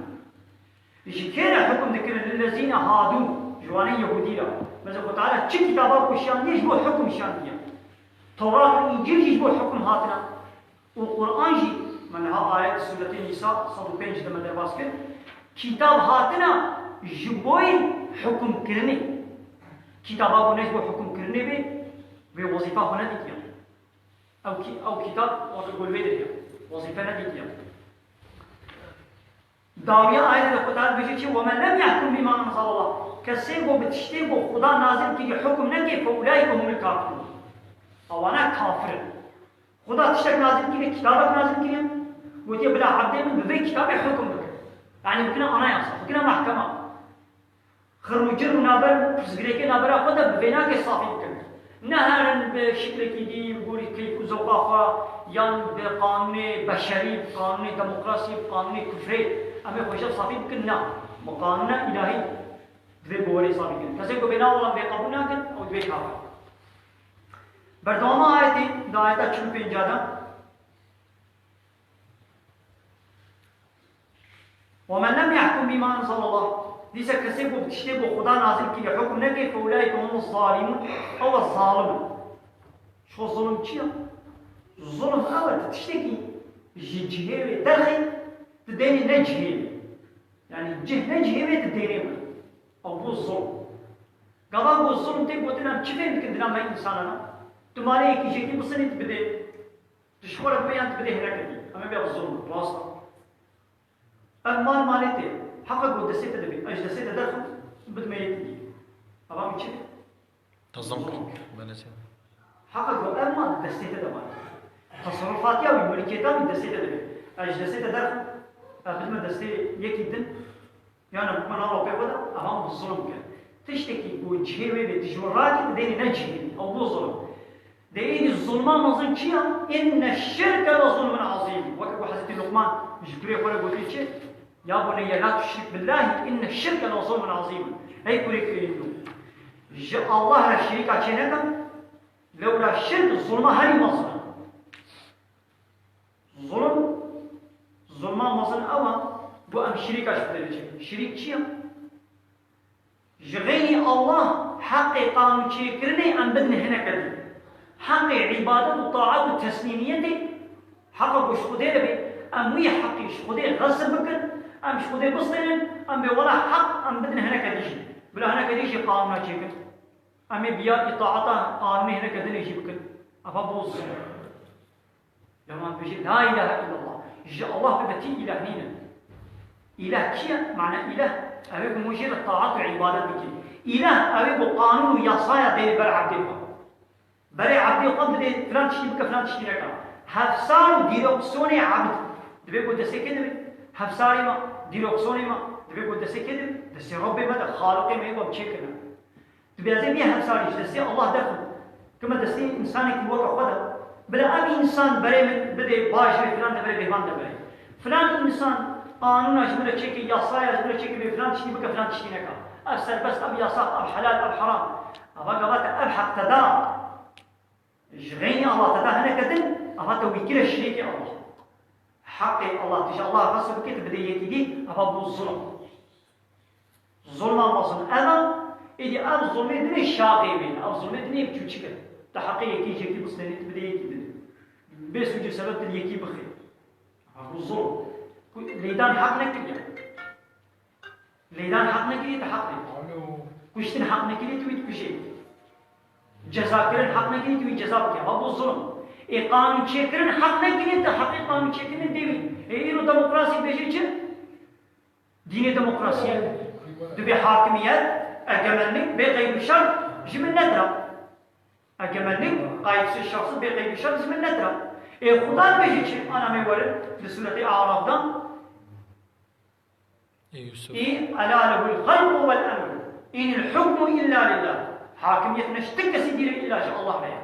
Ji kê re hukm dikirin? Lillezîne hadû, ji wanê Yehûdî re. Mesela Xwedê Teala çi kitaba ku şiyandiye ji bo hukm şiyandiye. Tewrat û Încîl jî ji bo hukm hatine. Û Quran jî, me niha ayet Sûretê Nîsa sed û pênc de me derbas kir, kitab hatine ji bo hukmkirinê. Kitaba ku ne ji bo hukmkirinê bê, wê wezîfa xwe nedîtiye. Ew kî-, ew kitab weke ku li wê de heye, wezîfe nedîtiye. Dawiya ayetê de Xwedê dibêje çi? "Ve men lem yahkum bima enzelallah." Kesê ku bi tiştê ku Xuda nazil kiriye hukm neke, "fe ulaike humul kafirun." Ewana kafir in. Xuda tiştek nazil kiriye, kitabek nazil kiriye. Gotiye, "Bila ebdê min bi vê kitabê hukm bike." Yanî bikine anayasa, bikine mehkema. Xirm û cir û navber, pirsgirêkê navbera xwe de bi vê nake safî bikin. Ne herin bi şiklekî dî, bi gorî keyf û zewqa xwe, yan bi qanûnê beşerî, bi qanûnê demokrasî, bi qanûnê kufrê. Em ê xwe ji safî bikin, na. Bi qanûna îlahî divê bi werê safî bikin. Kesê ku vê nawan vê qebûl nakin, ew divê kafir. Berdewama ayetê, di ayeta çil û pênc de, "Ve men lem yahkum bima enzelallah." Dîse kesê ku bi tiştê ku Xuda nazil kiriye hukm neke, "fe ulaike humu zalimûn." Ew e zalim in. Şu zulm çi ye? Zulm ew e, tu tiştekî ji cihê wê derxî, tu dênî ne cihê wê. Yanî cih ne cihê wê, tu dênê wê. Ew bû zulm. Gava ku zulm tê gotin, em çi fêm dikin dina me însanan e? Tu malê yekî jêkî bisinî, tu bidê. Tu ji xwe re bibê yan tu bidê hinekê dî. Em ê bê ev zulm, rast e. Ev mal malê tê. Heqa ku destê te de bê. Ez ji destê te derxim, bidime yekî dî. Eva min çi be? Tezim kir. Belê sê. Heqa ku ev mal destê te de mal. Teserrufatiya wî, milkiyeta wî destê te de bê. Ez ji destê te derxim, Ev bidime destê yekî din, yani bidime nava pê xwe de, ev hemû zulm kir. Tiştekî ku cihê wê bê, tu ji wî rakî, tu dênî ne cihê wî. Ew bû zulm. Dê êdî zulma mezin çi ya? Inne şirke le zulmun azîm. Weke ku Hezretî Luqman ji kurê xwe re gotiye çi? Ya buneyye la tuşrik billahi inne şirke le zulmun azîm. Hey kurê kurê min. Ji Allah re şirîka çê neke. Lewra şirk zulma herî mezin e. Zulm, zulma mezin ew e, ku em şirîka ji xwe derê çekin. Şirîk çi ye? Ji xeynî Allah heqê qanûnçêkirinê em bidin hineke din. Heqê îbadet û taat û teslîmiyetê, heqa ku ji Xwedê re bê, em wî heqî ji Xwedê xesib bikin, em ji Xwedê bistênin, em bê wela heq em bidin hineke dî jî. Bila hineke dî jî qanûna çêkin. Em ê biya îtaata qanûnê hineke dinê jî bikin. Eva boz. Lewma dibêje, "La ilahe illallah." Ji Allah bi betî îlah nîne. Îlah kî ye? Mane îlah, ew ê ku hûn jê re taat û îbadet bikî. Îlah, ew ê ku qanûn û yasaya dê li ber ebdê xwe. Berê ebdê xwe bidê, filan tiştî bike, filan tiştî neke. Hevsar û dîroksonê ebd. Divê ku destê kê de be? Hevsarê me, dîroksonê me. Divê ku destê kê de be? Destê Rebbê me de, Xaliqê me yê ku em çêkirine. Tu bê ez ê vê hevsarî ji destê Allah derxim. Kime destê însanekî weke xwe de. Bila ev însan berê min bidê bajêrê filan deverê bêvan deverê. Filan însan qanûna ji min re çêke, yasaya ji min re çêke, bê filan tiştî bike, filan tiştî neke. Ev serbest, ev yasax, ev helal, ev heram. Ava gava te ev heq te da. Ji xeynî Allah te da hineke din, ava te wî kire şirêkê Allah. Heqê Allah, tu ji Allah xeso bike, tu bidê yekî dî, ava bû zulm. Zulma mezin ev e, êdî ev zulmê dinê şaxê wê ne, ev zulmê dinê çûçik e. Tu heqê yekî ji yekî bistênî, tu bidê yekî din. Bê sûc û sebeb tu li yekî bixê. Ha, bu zulm. Ku lêdan heq nekiriye. Lêdan heq nekiriye, tu heq dê. Kuştin heq nekiriye, tu wî dikujê. Cezakirin heq nekiriye, tu wî ceza bike. Ha, bu zulm. Ê qanûnçêkirin heq nekiriye, tu heqê qanûnçêkirinê dê wî. Ê îro demokrasî bêje çi? Dînê demokrasiyê dibê hakimiyet, egemenlik, bê qeyd û şert ji min nedira. Egemenlik, qayîdişê şexsî bê qeyd û şert ji min nedira. Ê Xuda dibêje çi? Ana me werin li sûretê Araf de. Ê Yusuf. Î, ela lehul xelqu wel emru. Înil hukmu illa lillah. Hakimiyet ne ji ti kesî dî re, illa ji Allah re ye.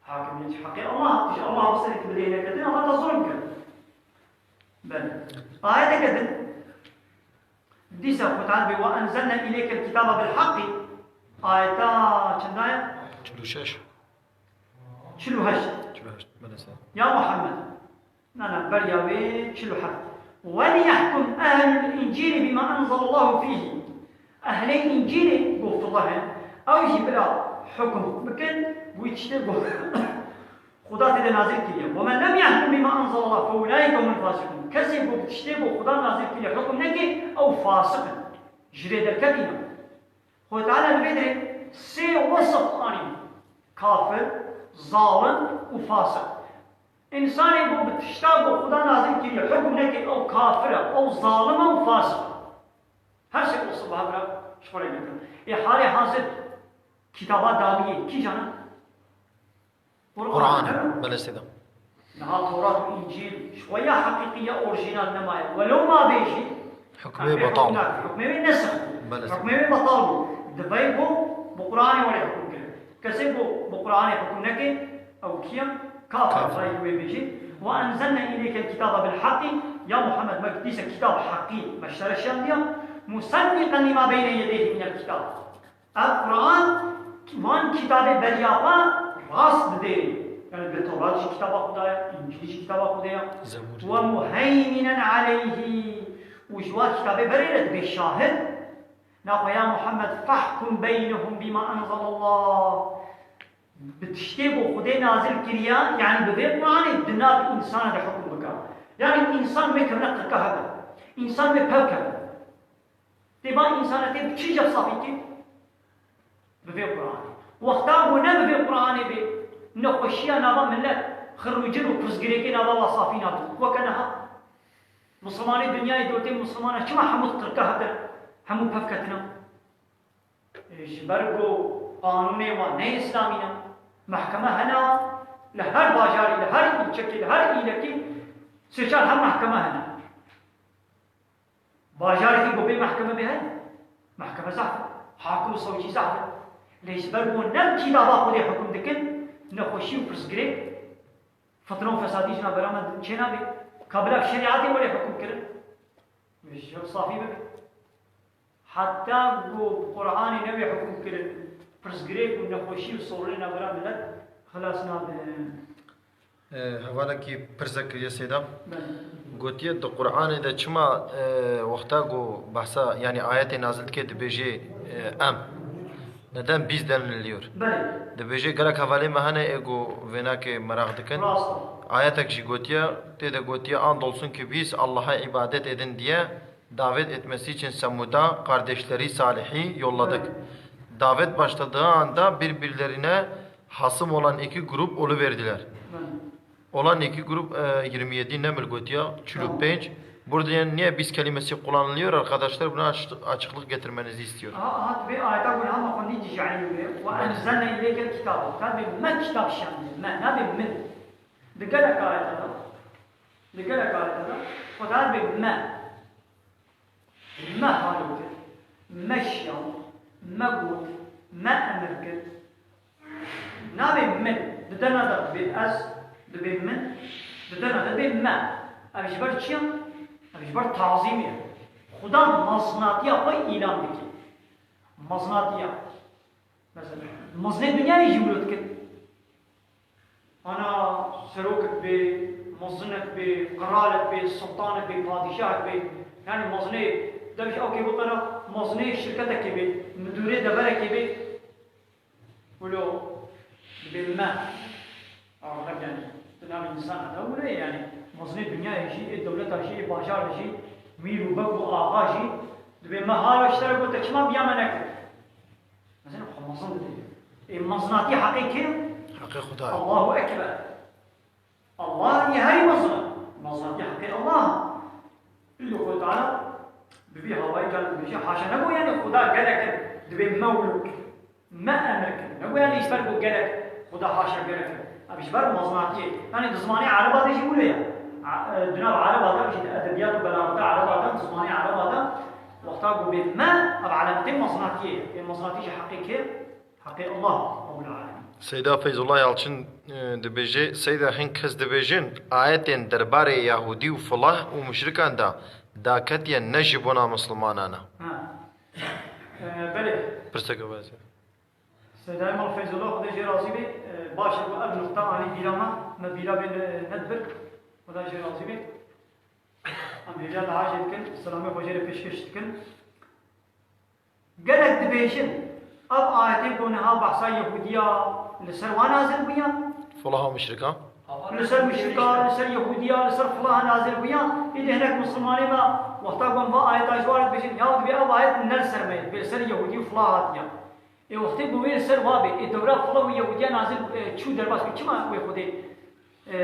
Hakimiyet ji heqê Allah, tu ji Allah biserî, tu bidê hineke din, Allah te zulm kir. Belê. Ayeteke din, dîsa Xwe Teala bê, "Ve enzelne ileykel kitabe bil haqqi." Ayeta çinda ye? Çil û şeş. Çil û heşt. Çil û heşt, belê sağ. Ya Muhammed. Na, na, beriya wê çil û heft. "Weliyehkum ehlul încîlî bîma enzelallahu fîhî." Ehlê încîlê, ku Abdullah in, ew jî bila hukm bikin, wî tiştê ku Xuda tê de nazil kiriye. "Ve men lem yehkum bîma enzelallah fe ulaîke humul fasîkûn." Kesê ku bi tiştê ku Xuda nazil kiriye hukm neke, ew fasiq in. Ji rê derketî ne. Xwedê Teala li vê derê sê wesf anî. Kafir, zalim û fasiq. Însanê ku bi tişta ku Xuda nazil kiriye hukm neke, ew kafir e, ew zalim e û fasiq e. Her sê wesf bi hev re ji xwe re girtin. Ê halê hazir kitaba dawiyê kîjan e? Quran, Quran, değil mi? Belê sêda. Niha Tewrat û Încîl ji xwe ya heqîqî ya orîjînal nemaye. Welo ma bê jî, Hukmê heqê betal. Hukmê, hukmê wê nesix bû. Belê sêda. Hukmê wê betal bû. Divê ku bi Quranê were hukm kirin. Kesê ku bi Quranê hukm neke, ew kî ye? Kafir. Kafir. Xwedê wê bêjî. "Ve enzelne ileykel kitabe bil haqqi." Ya Muhammed, me dîse kitab heqî, me ji te re şandiya. "Museddiqen lima beyne yedeyhi minel kitab." Ev Quran van kitabê beriya xwe rast didê. Yani bi Tewrat jî kitaba Xuda ye, Încîl jî kitaba Xwedê ye. Zebûr. "Ve muheyminen aleyhî." Û ji wa kitabê berê re dibê şahid. Naxwe ya Muhammed, "Fehkum beynehum bîma enzelallah." Bi tiştê ku Xwedê nazil kiriya, yani bi vê Quranê di nav însana de hukm bika. Yani însan wê kevne qirka hebe. Însan wê pev keve. Tê van însanetê bi çi jev safî kir? Bi vê Quranê. Wexta ku ne bi vê Quranê bê, nexweşiya nava millet, xirûcin û pirsgirêkê nava wa safî nabû. Weke niha. Misilmanê dinyayê dotê misilmana çima hemû qirka hebin, hemû pev ketine? Ji ber ku qanûnê wan ne îslamî ne. Mehkeme hene, li her bajarî, li her îlçekê, li her îlekê sê çar heb mehkeme hene. Bajarekî ku bê mehkeme bê heye. Mehkeme zehf e. Hakim û sewcî zehf e. Lê ji ber ku ne kitaba Xwedê hukm dikin, nexweşî û pirsgirêk, fitne û fesadî ji navbera me çênabe. Ka bila bi şerîetê were hukm kirin. Ji safî bibe. Heta ku bi Qur'anê nebe hukm kirin, pirsgirêk û nexweşî û sorunê navbera milet xilas nabe. E, hevalekî pirsek kiriye Seyda. Belê. Gotiye, di Qur'anê de çima, e, wexta ku behsa, yanî ayetê nazil dike dibêje, e, em? Neden biz deniliyor? Belê. Dibêje gelek hevalê me hene ê ku vênakê meraq dikin. Rast e. Ayetek jî gotiye, tê de gotiye, andolsun ki biz Allah'a ibadet edin diye davet etmesi için Semud'a kardeşleri Salih'i yolladık. Evet. Davet başladığı anda birbirlerine hasım olan iki grup oluverdiler. Evet. Olan iki grup, e, yirmi yedi, Neml gotiya, çil û pênc. Tamam. Burada yani niye biz kelimesi kullanılıyor arkadaşlar? Buna aç-, açıklık getirmenizi istiyorum. Aha, aha, tu bê ayeta ku niha me xwendî dî ji elî wê. Ve enzelne ileykel kitabe. Tabi me kitab şandî. Me, nabe min. Di gelek ayeta de, di gelek ayeta de, Xweda bê me. Me halo kir, me şiyand, me got, me emir kir. Nabê min, di dena de dibê ez, dibê min, di dena de dibê me. Ev ji ber çi ye? Ev ji ber tazîmê ye. Xuda mezinatiya xwe îlan dike. Mezinatiya. Mesela, mezinê dinyayê jî wilo dikin. Ana serokek bê, mezinek bê, qiralek bê, sultanek bê, padîşahek bê. Yani mezinê, demek ew kê bikana, mezinê şirketekê bê, müdürê deverekê bê. Wilo dibê me. Axir yani, di nav însana de wilo ye yani. Mezinê dinyayê jî, ê dewleta jî, ê bajara jî, mîr û beg û axa jî, dibê me hala ji te re gote, çima biya me nekir? Mesela xwe mezin didê. Ê mezinatî heqê kê? Heqê Xuda ye. Allahu Ekber. Allah yê herî mezin e. Mezinatî heqê Allah e. Îro Xwedê Teala bi vî hawayî kar dibêje, haşa, ne ku yani Xuda gelek e, dibê me wilo kir, me emir kir. Ne ku yani ji ber ku gelek, Xuda haşa gelek e. Ev ji ber mezinatiyê. Yani di zimanê Ereba de jî wilo ye. A-, e, di nav Ereba de jî, di edebiyat û belaxeta Ereba de, di zimanê Ereba de, wexta ku bê me, ev elemetê mezinatiyê ye. Ê mezinatî jî heqê kê? Heqê Allah, Rabbul Alemin. Seyda Feyzullah Yalçın, e, dibêje, Seyda, hin kes dibêjin, ayetên derbarê Yahudî û filah û muşrikan de daketiye ne ji bona Mislimanan e. Ha. E, belê. Pirseke vazî. Seydayê mal Feyzullah, Xwedê jê razî be, e, baş e ku ev nuqta anî bîra me, me bîra bê ne-, nedibir. Xweda jê razî be. Em hêviya duayê jê dikin, selamê xwe jê re pêşkêş dikin. Gelek dibêjin, ev ayetê ku niha behsa Yehudiya li ser wan nazil bûye. Filaha muşrika. Li ser muşrika, li ser Yehudiya, li ser filaha nazil bûye. Îdî hinek Mislimanê me, wexta ku em va ayeta ji wan re dibêjin, ya dibê ev ayet ne li ser me ye, dibê li ser Yehudî û filah hatiye. Ê wextê ku wê li ser wa bê, ê dewra filah û Yehudiya nazil, e, çû derbas bû, çima wê Xwedê e,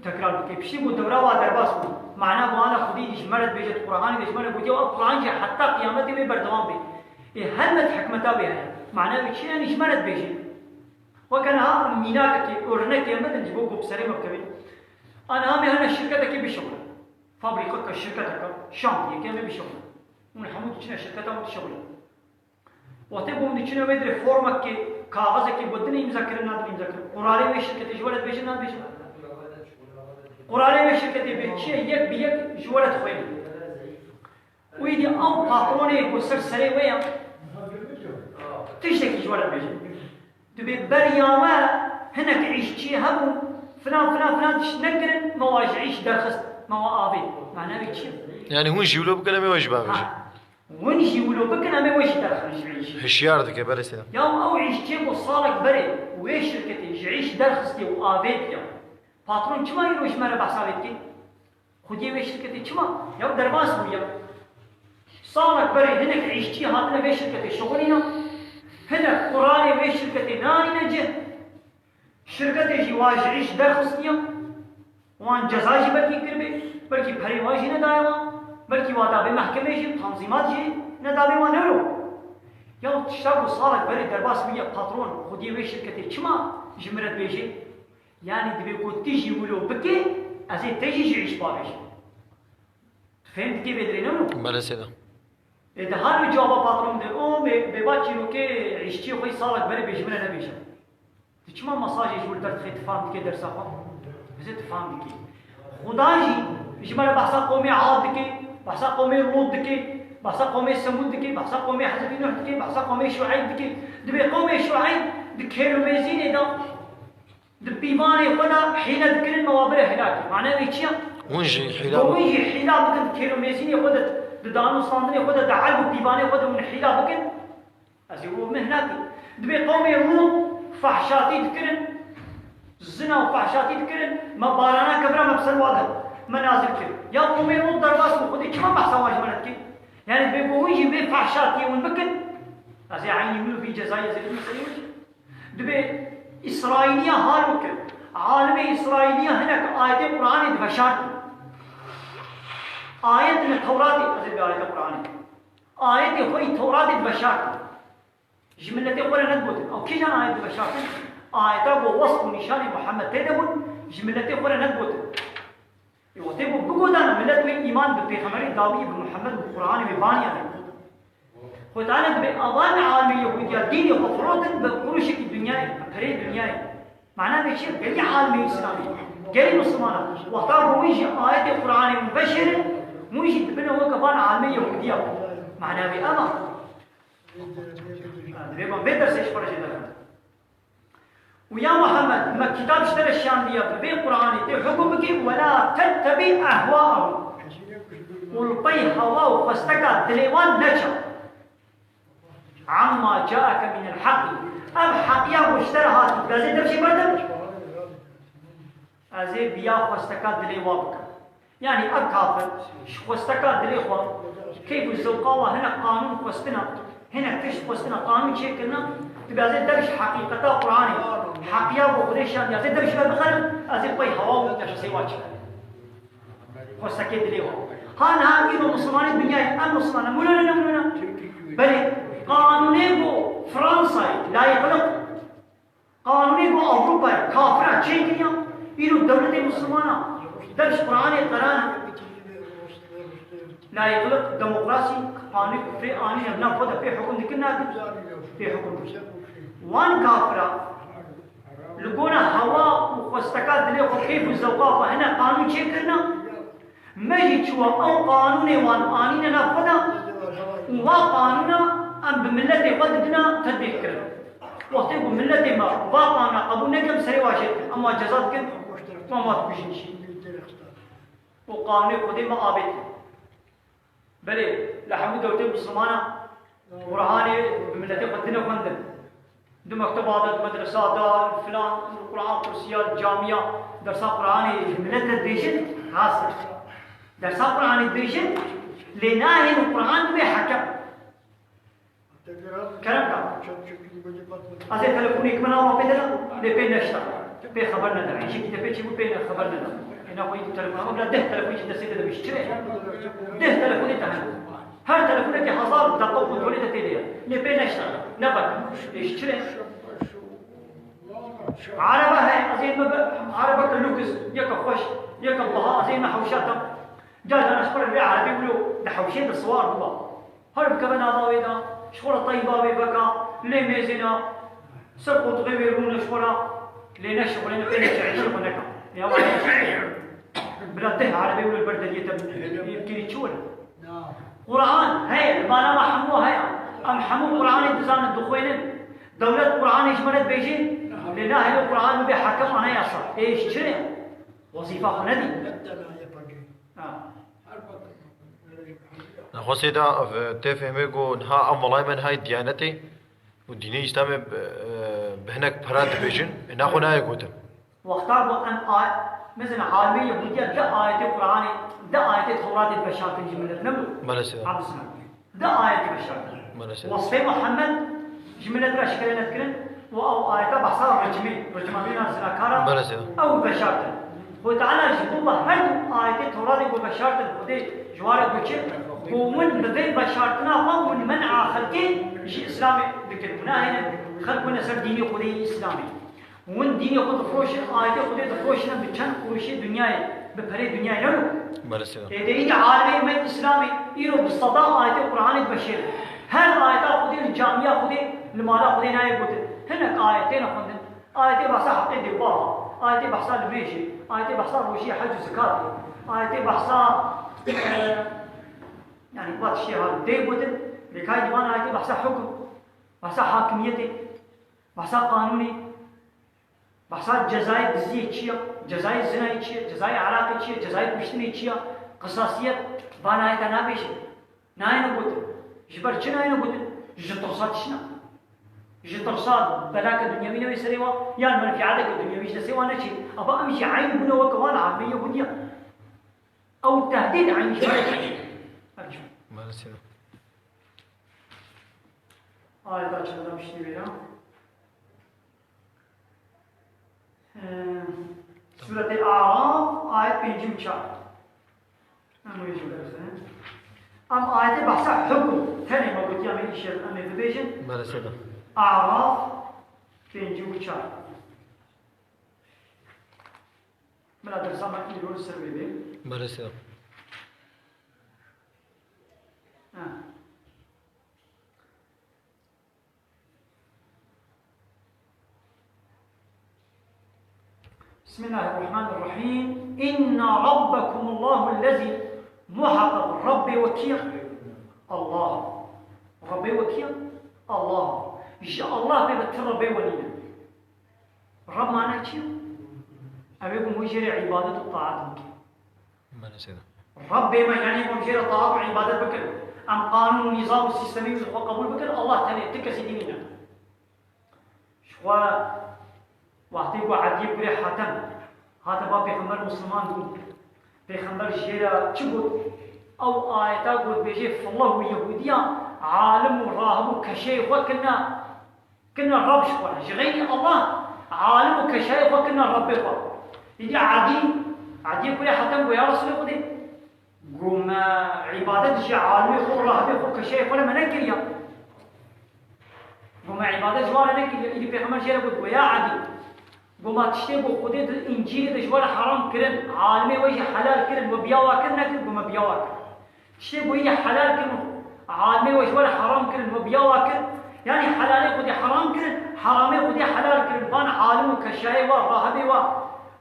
tekrar bike. Piştî ku dewra wa derbas bû, mana ku ana Xwedî ji me re dibêje, di Qur'anê de ji me re gotiye, ew Qur'an jî heta qiyametê wê berdewam bê. Ê helbet hikmeta wê heye. Mana wê çi ye? Yanî ji me re dibêje. Weke niha mînakekê, örnekê min din ji bo ku bi serê me bikevin. A niha em ê hene şirketekê bişixulin. Fabrîkeke, şirketeke, şantiyekê em ê bişixulin. Hûn hemû diçine şirketa wan dişixulin. Wextê ku hûn diçine wê dirê formekê, kaxizekê ku din îmza kirin, nadin îmza kirin. Qurarê wê şirketê ji we re dibêjin, nadibêjin. Qurarê wê şirketê bê çi ye, yek bi yek ji we re dixwînin. Û îdî ew patronê ku ser serê wê ye, tiştekî ji we re dibêjin. Dibê beriya we hinek îşçiyê hebû, filan, filan, filan tişt nekirin, me wa ji îş derxist, me wa avêt. Mana wê çi ye? Yani hûn jî wilo bikin, em ê we jî bavêjin. Ha. Hûn jî wilo bikin, em ê we jî derxin ji îşê. Hişyar dike, belê Seyda. Ya ew îşçiyê ku salek berê wê şirketê ji îş derxistiye û avêtiye, patron çima îro ji me re behsa vê dike? Xwediyê wê şirketê çima? Ya derbas bû ya. Salek berê hinek îşçî hatine vê şirketê şixulîne, hinek quralê wê şirketê nanîne cih. Şirketê jî wa ji îş derxistiye, wan ceza jî belkî kiribê, belkî perê wan jî nedaye wan, belkî wa dabê mehkemê jî, tanzîmat jî nedabê wan, ne wilo? Ya tişta ku salek berê derbas bûye, patron, xwediyê wê şirketê çima ji min re dibêje? Yanî dibê ku tu jî wilo bikê, ez ê te jî ji îş bavêjim. Fêm dikê vê dirê, ne wilo? Belê seyda. Ê, di hal wê cewaba patron de, o bê-, bêba çîrokê îşçiyê xwe salek berê bê ji min re nebêje. Tu çima mesajê ji wir derdixê, tu fam dikê dersa xwe? Bizê tu fam dikê. Xuda jî ji me re behsa qomê Ad dike, behsa qomê Lût dike, behsa qomê Semûd dike, behsa qomê Hezretî Nuh dike, behsa qomê Şueyb dike. Dibê qomê Şueyb di kêr û mêzînê de, di pîvanê xwe de hîle dikirin, me wa bire hilakê. Mane wê çi ye? Hûn jî hîla Hûn jî hîla bikin, di kêr û mêzînê xwe de, di dan û standinê xwe de, di elb û pîvanê xwe de hûn hîla bikin. Ez ê û min nakim. Dibê qewmê Lût fehşatî dikirin, zina û fehşatî dikirin, me barana kevira me bi ser wa da, me nazil kir. Ya qewmê Lût derbas bû, Xwedê çima behsa wan ji me re dike? Yani dibê ku hûn jî vê fehşatiyê hûn bikin, ez ê eynî min û vî cezayê ez ê bidim serê wî. Dibê Îsraîliya halo kir. Alimê Îsraîliya hinek ayetê Qur'anê diveşartin. Ayet li Tewratê, ez ê bi ayetê Qur'anê. Ayetê xwe yî Tewratê diveşartin. Ji miletê xwe re nedigotin. Ew kîjan ayet diveşartin? Ayeta ku wesf û nîşanê Muhammed tê de bûn, ji miletê xwe re nedigotin. Ê, wextê ku bigodan, milet wê îman bi pêxemberê dawiyê, bi Muhammed û bi Qur'anê wê baniyane. Xwedane dibê evan almê Yehudiya dînê xwe firotin bi kuruşekî dinyayê, bi perê dinyayê. Mana vê çi ye? Gelî almê Îslamê, gelî Mislimana. Wexta ku wî jî ayetê Qur'anê hûn veşêrin, hûn jî dibine weke van almê Yehudiya. Mana vê ev e. Ha, divê van vê dersê ji xwe re jê derxin. Û ya Muhammed, me kitab ji te re şiyandiye, bi vê Qur'anê tê hukm bikî, "Wela tettebî ehwaahum." Û li pey hewa û xwesteka dilê wan neçe. "Amma caeke minel heqî." Ev heqiya ku ji te re hatî, ez ê dev jê berdim. Ez ê biya xwesteka dilê wa bikim. Yani ev kafir ji xwesteka dilê xwe, keyf û zewqa wa hinek qanûn xwestina, hinek tişt xwestina, qanûn çêkirina, tu bê ez ê dev ji heqîqeta Qur'anê, heqiya bo Xwedê şandiya, ez ê dev ji me bixerim, ez ê pey hewa û nefesê wa çikim. Xwestekê dilê wa. Ha niha îro Mislimanê dinyayê, em Misliman ne, mûne ne, mûne ne. Belê, qanûnê bo Fransayê, layîqlik, qanûnê ku Ewropayê kafira çêkiriya, îro dewletê Mislimana dev ji Qur'anê qeran e. Layîqlik, demokrasî, qanûnê kufrê anîne nav xwe de pê hukm dikin, nakin? Pê hukm dikin. Wan kafira li gora hewa û xwesteka dilê xwe, keyf û zewqa xwe hine qanûn çêkirina. Me jî çûwa ew qanûnê wan anîne nav xwe de û va qanûna em bi miletê xwe didina tedbîq kirin. Wextê ku miletê me va qanûna qebûl nekin, serê wa jê dikin, em wa ceza dikin, em wa dikujin jî. Û qanûnê Xwedê me avêt. Belê, li hemû dewletê Mislimana Qur'anê bi miletê xwe tine xwendin. Di mekteba de, di medresa de, filan, Qur'an kursiya, li camiya, dersa Qur'anê ji milet re dibêjin, rast e. Dersa Qur'anê dibêjin, lê nahêlin Qur'an bibe hekem. Kerem ka. Ez ê telefonê ki min ava pê de, lê pê neşta. Pê xeber neda. Îşekî te pê çêbû, pê ne xeber neda. Ê, naxwe yî telefon, ama bila deh telefonê ji destê te de bî, çi ne? Deh telefonê te hene. Her telefonekê hezar deqa û kontrolê te tê de ye. Lê pê neşta. Ne bak. Ê, ji çi ne? Araba heye, ez ê me be, arabeke lûks, yeke xweş, yeke biha, ez ê me hewşa te. Carcaran ji xwe re vê erebê wilo di hewşê de siwar biba. Her bikeve nava wê de, ji xwe re teyba wê veka, lê mêzêna, ser qoltuxê wê rûne ji xwe re, lê neşixulêne, pê neşe, îşê xwe neka. Ya wa bila deh erebê wilo li ber deriyê te bikirî çi were? Qur'an heye, li mala me hemû heye. Em hemû Qur'anê dizanin, dixwênin. Dewlet Qur'anê ji me re dibêjê, lê nahêle Qur'an bibe hekem, anayasa. Ê, ji çi ne? Wezîfa xwe nedî? Ha. Nexwe seyda, ev tê fehmê ku niha em welay me niha yê diyanetê û dînê Îslamê bi, bi hinek pera dibêjin, ê naxwe nayê gotin. Wexta ku em a-, mesela alimê Yehûdiya di ayetê Qur'anê, di ayetê Tewratê veşartin ji milet, ne bû? Belê seyda. Em dizanin. Di ayetê veşartin. Belê seyda. Wesfê Muhammed ji milet re şikayet kirin û ew ayeta behsa ricmê, ricmandina zinakara, Belê seyda. Ew veşartin. Xwedê Teala ji bo me her du ayetê Tewratê ku veşartin, Xwedê ji wan re got çi? Ku hûn bi vê veşartina xwe hûn men'a xelkê ji Îslamê dikin. Hûn nahêlin xelk bine ser dînê Xwedê yê Îslamê. Hûn dînê xwe difiroşin, ayetê Xwedê difiroşin bi çend quruşê dinyayê. Bi perê dinyayê ne bû. Belê seyda. Êdî îdî alimê me Îslamê îro bi sedan ayetê Qur'anê dimeşêrin. Her ayeta Xwedê li camiya Xwedê, li mala Xwedê nayê gotin. Hinek ayet têne xwendin. Ayetê behsa heqê dêwbava. Ayetê behsa limêjê. Ayetê behsa rojiyê hec û zikatê. Ayetê behsa, e, yani, va tiştê ha dê gotin. Lê kay divan ayetê behsa hukm. Behsa hakimiyetê. Behsa qanûnê. Behsa cezayê diziyê çi ya? Cezayê zinayê çi ya? Cezayê iraqê çi ya? Cezayê kuştinê çi ya? Qisasiyet, van ayeta nabêje. Nayêne gotin. Ji ber çi nayêne gotin? Ji tirsa tişna. Ji tirsa belake dinyewî newê serê wa, yan menfiateke dinyewî ji destê wa neçê. Ava em jî eyn bûne weke wan alimê Yehudiyan. Ew tehdîd eyn ji ber. Ev çi? Maalesef. Ayeta çenda piştî vê ya. Ee, Sûretê Araf, ayet pêncî û çar. Em wê jî bixwînin. Em ayetê behsa hukm, tenê me gotiya me îşev, em ê bibêjin. Belê seyda. Araf, pêncî û çar. Bila dersa me îro li ser wê bê. Belê seyda. Ha. بسم الله الرحمن الرحيم. إن ربكم الله الذي، muhakkak Rabbê we kî ye? Allah. Rabbê we kî ye? Allah. Ji Allah bê ve ti Rabbê we nîne. Rab mane çi ye? Ew ê ku hûn jê re îbadet û taat bikin. Maalesef. Rabbê me, yanî hûn jê re taat û îbadet bikin. Em qanûn û nîzam û sîstemî wî xwe qebûl bikin, Allah tenê, ti kesî dî nîne. Ji xwe wextê ku Ediyê kurê Hatem hate ba Pêxember Musliman bû, Pêxember jê re çi got? Ew ayeta got, bêjê, fileh û Yehudiyan alim û rahib û keşeyê xwe kirine, kirine Reb ji xwe. Ji xeynî Allah alim û keşayê xwe kirine Rebbê xwe. Îdî Edî, Ediyê kurê Hatem got, ya Resulê Xwedê, Go me îbadet ji alimê xwe, rahibê xwe, keşeyê xwe re me nekiriya. Go me îbadet ji wan re nekiriya. Îdî Pêxember jê re got, go ya Edî. Go ma tiştê ku Xwedê di Încîlê de ji we re heram kirin, alimê we jî helal kirin, we biya wa kir nekir, go me biya wa kir. Tiştê ku yê helal kirin, alimê we ji we re heram kirin, we biya wa kir. Yanî helalê Xwedê heram kirin, heramê Xwedê helal kirin. Van alim û keşayê we, rahibê we,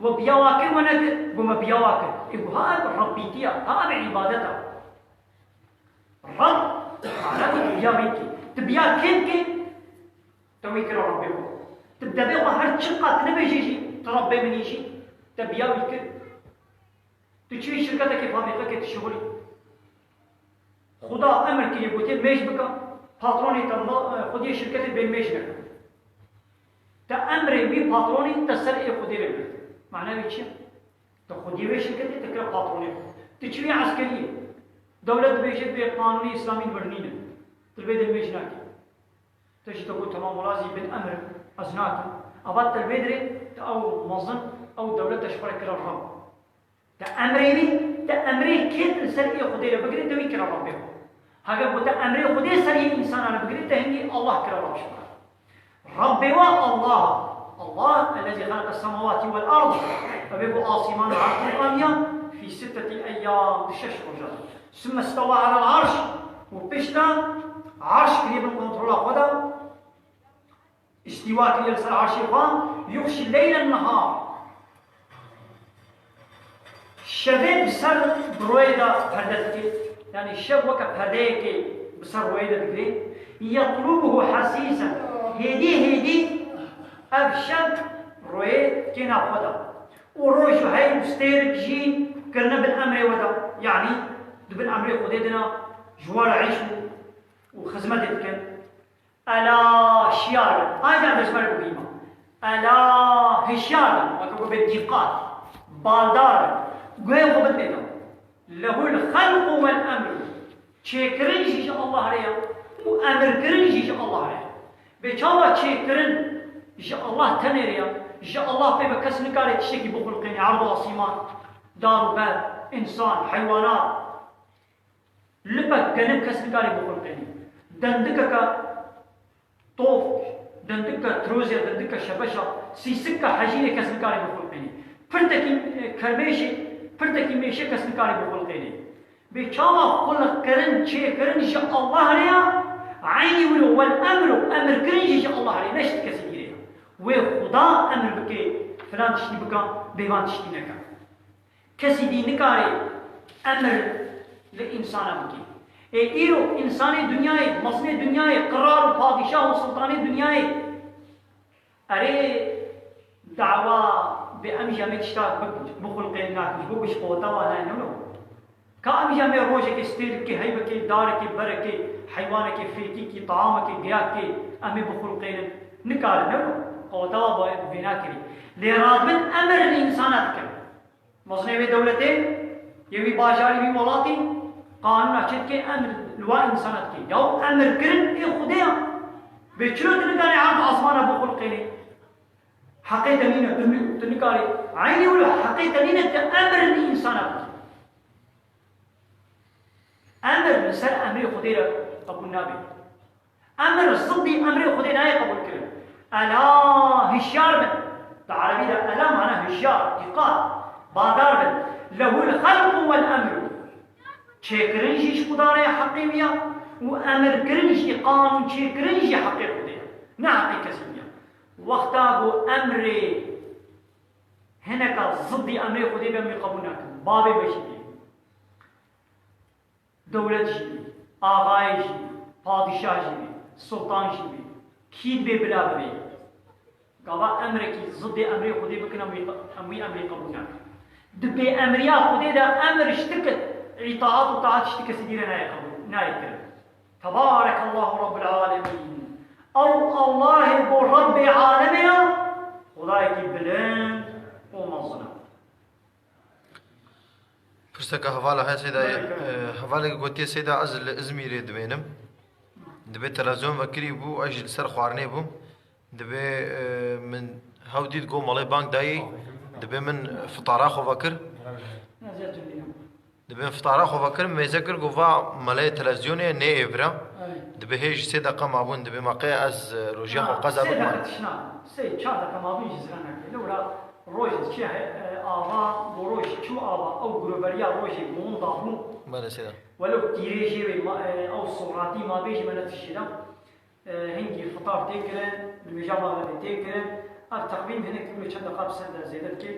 we biya wa kir, we nekir, we me biya wa kir. Ê, ku ha ev Rebbîtiya, ha ev îbadeta. Reb, Reb biya wî kir. Tu biya kê dikî? Te wî kira Rebbê xwe. Tu devê xwe her çi qat nebêjî jî, tu Rebbê min î jî, te biya wî kir. Tu çi şirketekê, fabrîqekê tu şixulî. Xuda emir kiriye, gotiye mêj bike, patronê te ma-, xwediyê şirketê bê mêj neke. Te emrê wî patronê te ser ê Xwedê re girtiye. Mana wî çi ye? Te xwediyê wê şirketê te kire patronê xwe. Tu çi wî eskeriyê? Dewlet dibêje bê qanûnê îslamî li vir nîne. Tu li vê de mêj nakî. Te jî te got, temam, wela ez jî bin emr im, ez nakim. Ava te li vê dirê, te ew mezin, ew dewlete ji xwe re kire reb. Te emrê wî, te emrê kê li ser ê Xwedê re bigirê, te wî kire Rebbê xwe. Heger ku te emrê Xwedê ser yê însanan re bigirê, te hingî Allah kire Reb ji xwe. Rebbê we Allah e. Allah, ellezî xeleqes semawatî wel erd. Ew ê ku asîman û erd quraniya, fî sitteti eyyam, di şeş rojan. Sümme stewa alel arş. Û pişta arş kiriye bin kontrola xwe de. Îstîwa kiriye li ser arşê xwe, yuxşî leylen nehar. Şevê bi ser bi royê de perde dike. Yanî şev weke perdeyekê bi ser royê de digire. Yetlubuhu hasîsen. Hêdî hêdî ev şev royê têna xwe de. Û roj û hey û stêrek jî kirine bin emrê we de. Yanî di bin emrê Xwedê de ne, ji we re îş û, û xizmetê dikin. Ela şiyar bin. Aynen dest me re bigihîme. Ela hişyar bin. Weke ku bê dîqat. Baldar bin. Guhê xwe bidinê de. Lehul xelqu wel emru. Çêkirin jî ji Allah re ye. Û emirkirin jî ji Allah re ye. Bê çawa çêkirin ji Allah tenê re ye? Ji Allah pê ve kes nikare tiştekî bixulqênê. Erd û asîman, dar û ber, însan, heywanat. Lipek genim kes nikare bixulqênê. Dendikeke tof, dendikeke trozya, dendikeke şebeşa, sîsikeke hejîrê kes nikare bixulqênê. Pirtekî, e, kermêşê Pirdekî mêşe kes nikare bixulqêne. Bê çawa xulqkirin, çêkirin ji Allah re ya, eynî wilo wel emru, emirkirin jî ji Allah re, ne ji kesî dî re ya. Wê Xuda emir bike, filan tiştî bika, bê van tiştî neke. Kesî dî nikare emir li însana bike. Ê îro însanê dinyayê, mezinê dinyayê, qirar û padîşah û sultanê dinyayê, erê dawa bê em jî em ê tişta bi-, bixulqên nakin, ji bo ku ji qota wan nayê, ne wilo? Ka em jî em ê rojekê stêrkê, heybekê, darekê, berekê, heywanekê, fêkîkî, taamekê, geyakê em ê bixulqênin? Nikarin, ne wilo? Qota wa bi vê nakirî. Lê radibin emir li însana dikin. Mezinê wê dewletê, yê wî bajarî, wî welatî, qanûna çê dike, emir li wa însana dike. Yaw emir kirin ê Xwedê ya. Bê çilo tu nikarî erd asmana bixulqênê? Heqê te nîne, tu ni-, tu nikarî. Eynî wilo heqê te nîne, tu emir li însana bikî. Emir li ser emrê Xwedê re qebûl nabe. Emir ziddî emrê Xwedê nayê qebûlkirin. Ela, hişyar bin. Di erebî de ela mana hişyar, dîqat, badar bin. Lehul xelqu wel emru. Çêkirin jî ji Xuda re heqê wî ya û emirkirin jî, qanûn çêkirin jî heqê Xwedê ya. Ne heqê kesî wî ya. Wexta ku emrê hineka ziddî emrê Xwedê be, em wî qebûl nakin. Bavê me jî bê. Dewlet jî bê, axayê jî bê, padîşah jî bê, sultan jî bê, kî dibê bila bibê? Gava emrekî zidê emrê Xwedê bikin, em wî, em wî emrê qebûl nakin. Di bêemriya Xwedê de emir ji tik, îtaat û taat ji ti kesî dî re nayê qebûl, nayê kirin. Tebarekallahu Rabbul Alemîn. Ew Allahê bo Rebbê alemê ya, Xwedayekî bilind û mezin e. Pirseka hevala heye Seyda, e, hevalek gotiye Seyda, ez li Izmîrê dimênim. Dibê televizyon vekirî bû, ez jî li ser xwarinê bûm. Dibê, e, min hew dît got malê bang dayî, dibê min fitara xwe vekir. Dibê min fitara xwe vekir, mêze kir, got va malê televizyonê nê êvira. Dibê hê jî sê deqa mabûn, dibê ma qey ez, e, rojiya xwe qeza bikim. Sê deqa tişna, sê çar deqa mabûn jî zira nake. Lewra Roj çi he, e, ava, bo roj çû ava, ew giroveriya rojê bi winda bû. Belê seyda. Welo tîrêjê wê ma, e, ew soratî ma bêjî me ne tişî de. E, hingî fitar tê kirin, nimêja ma ve tê kirin. Ev teqvîm hinek wilo çend deqa bi ser de zêde dike.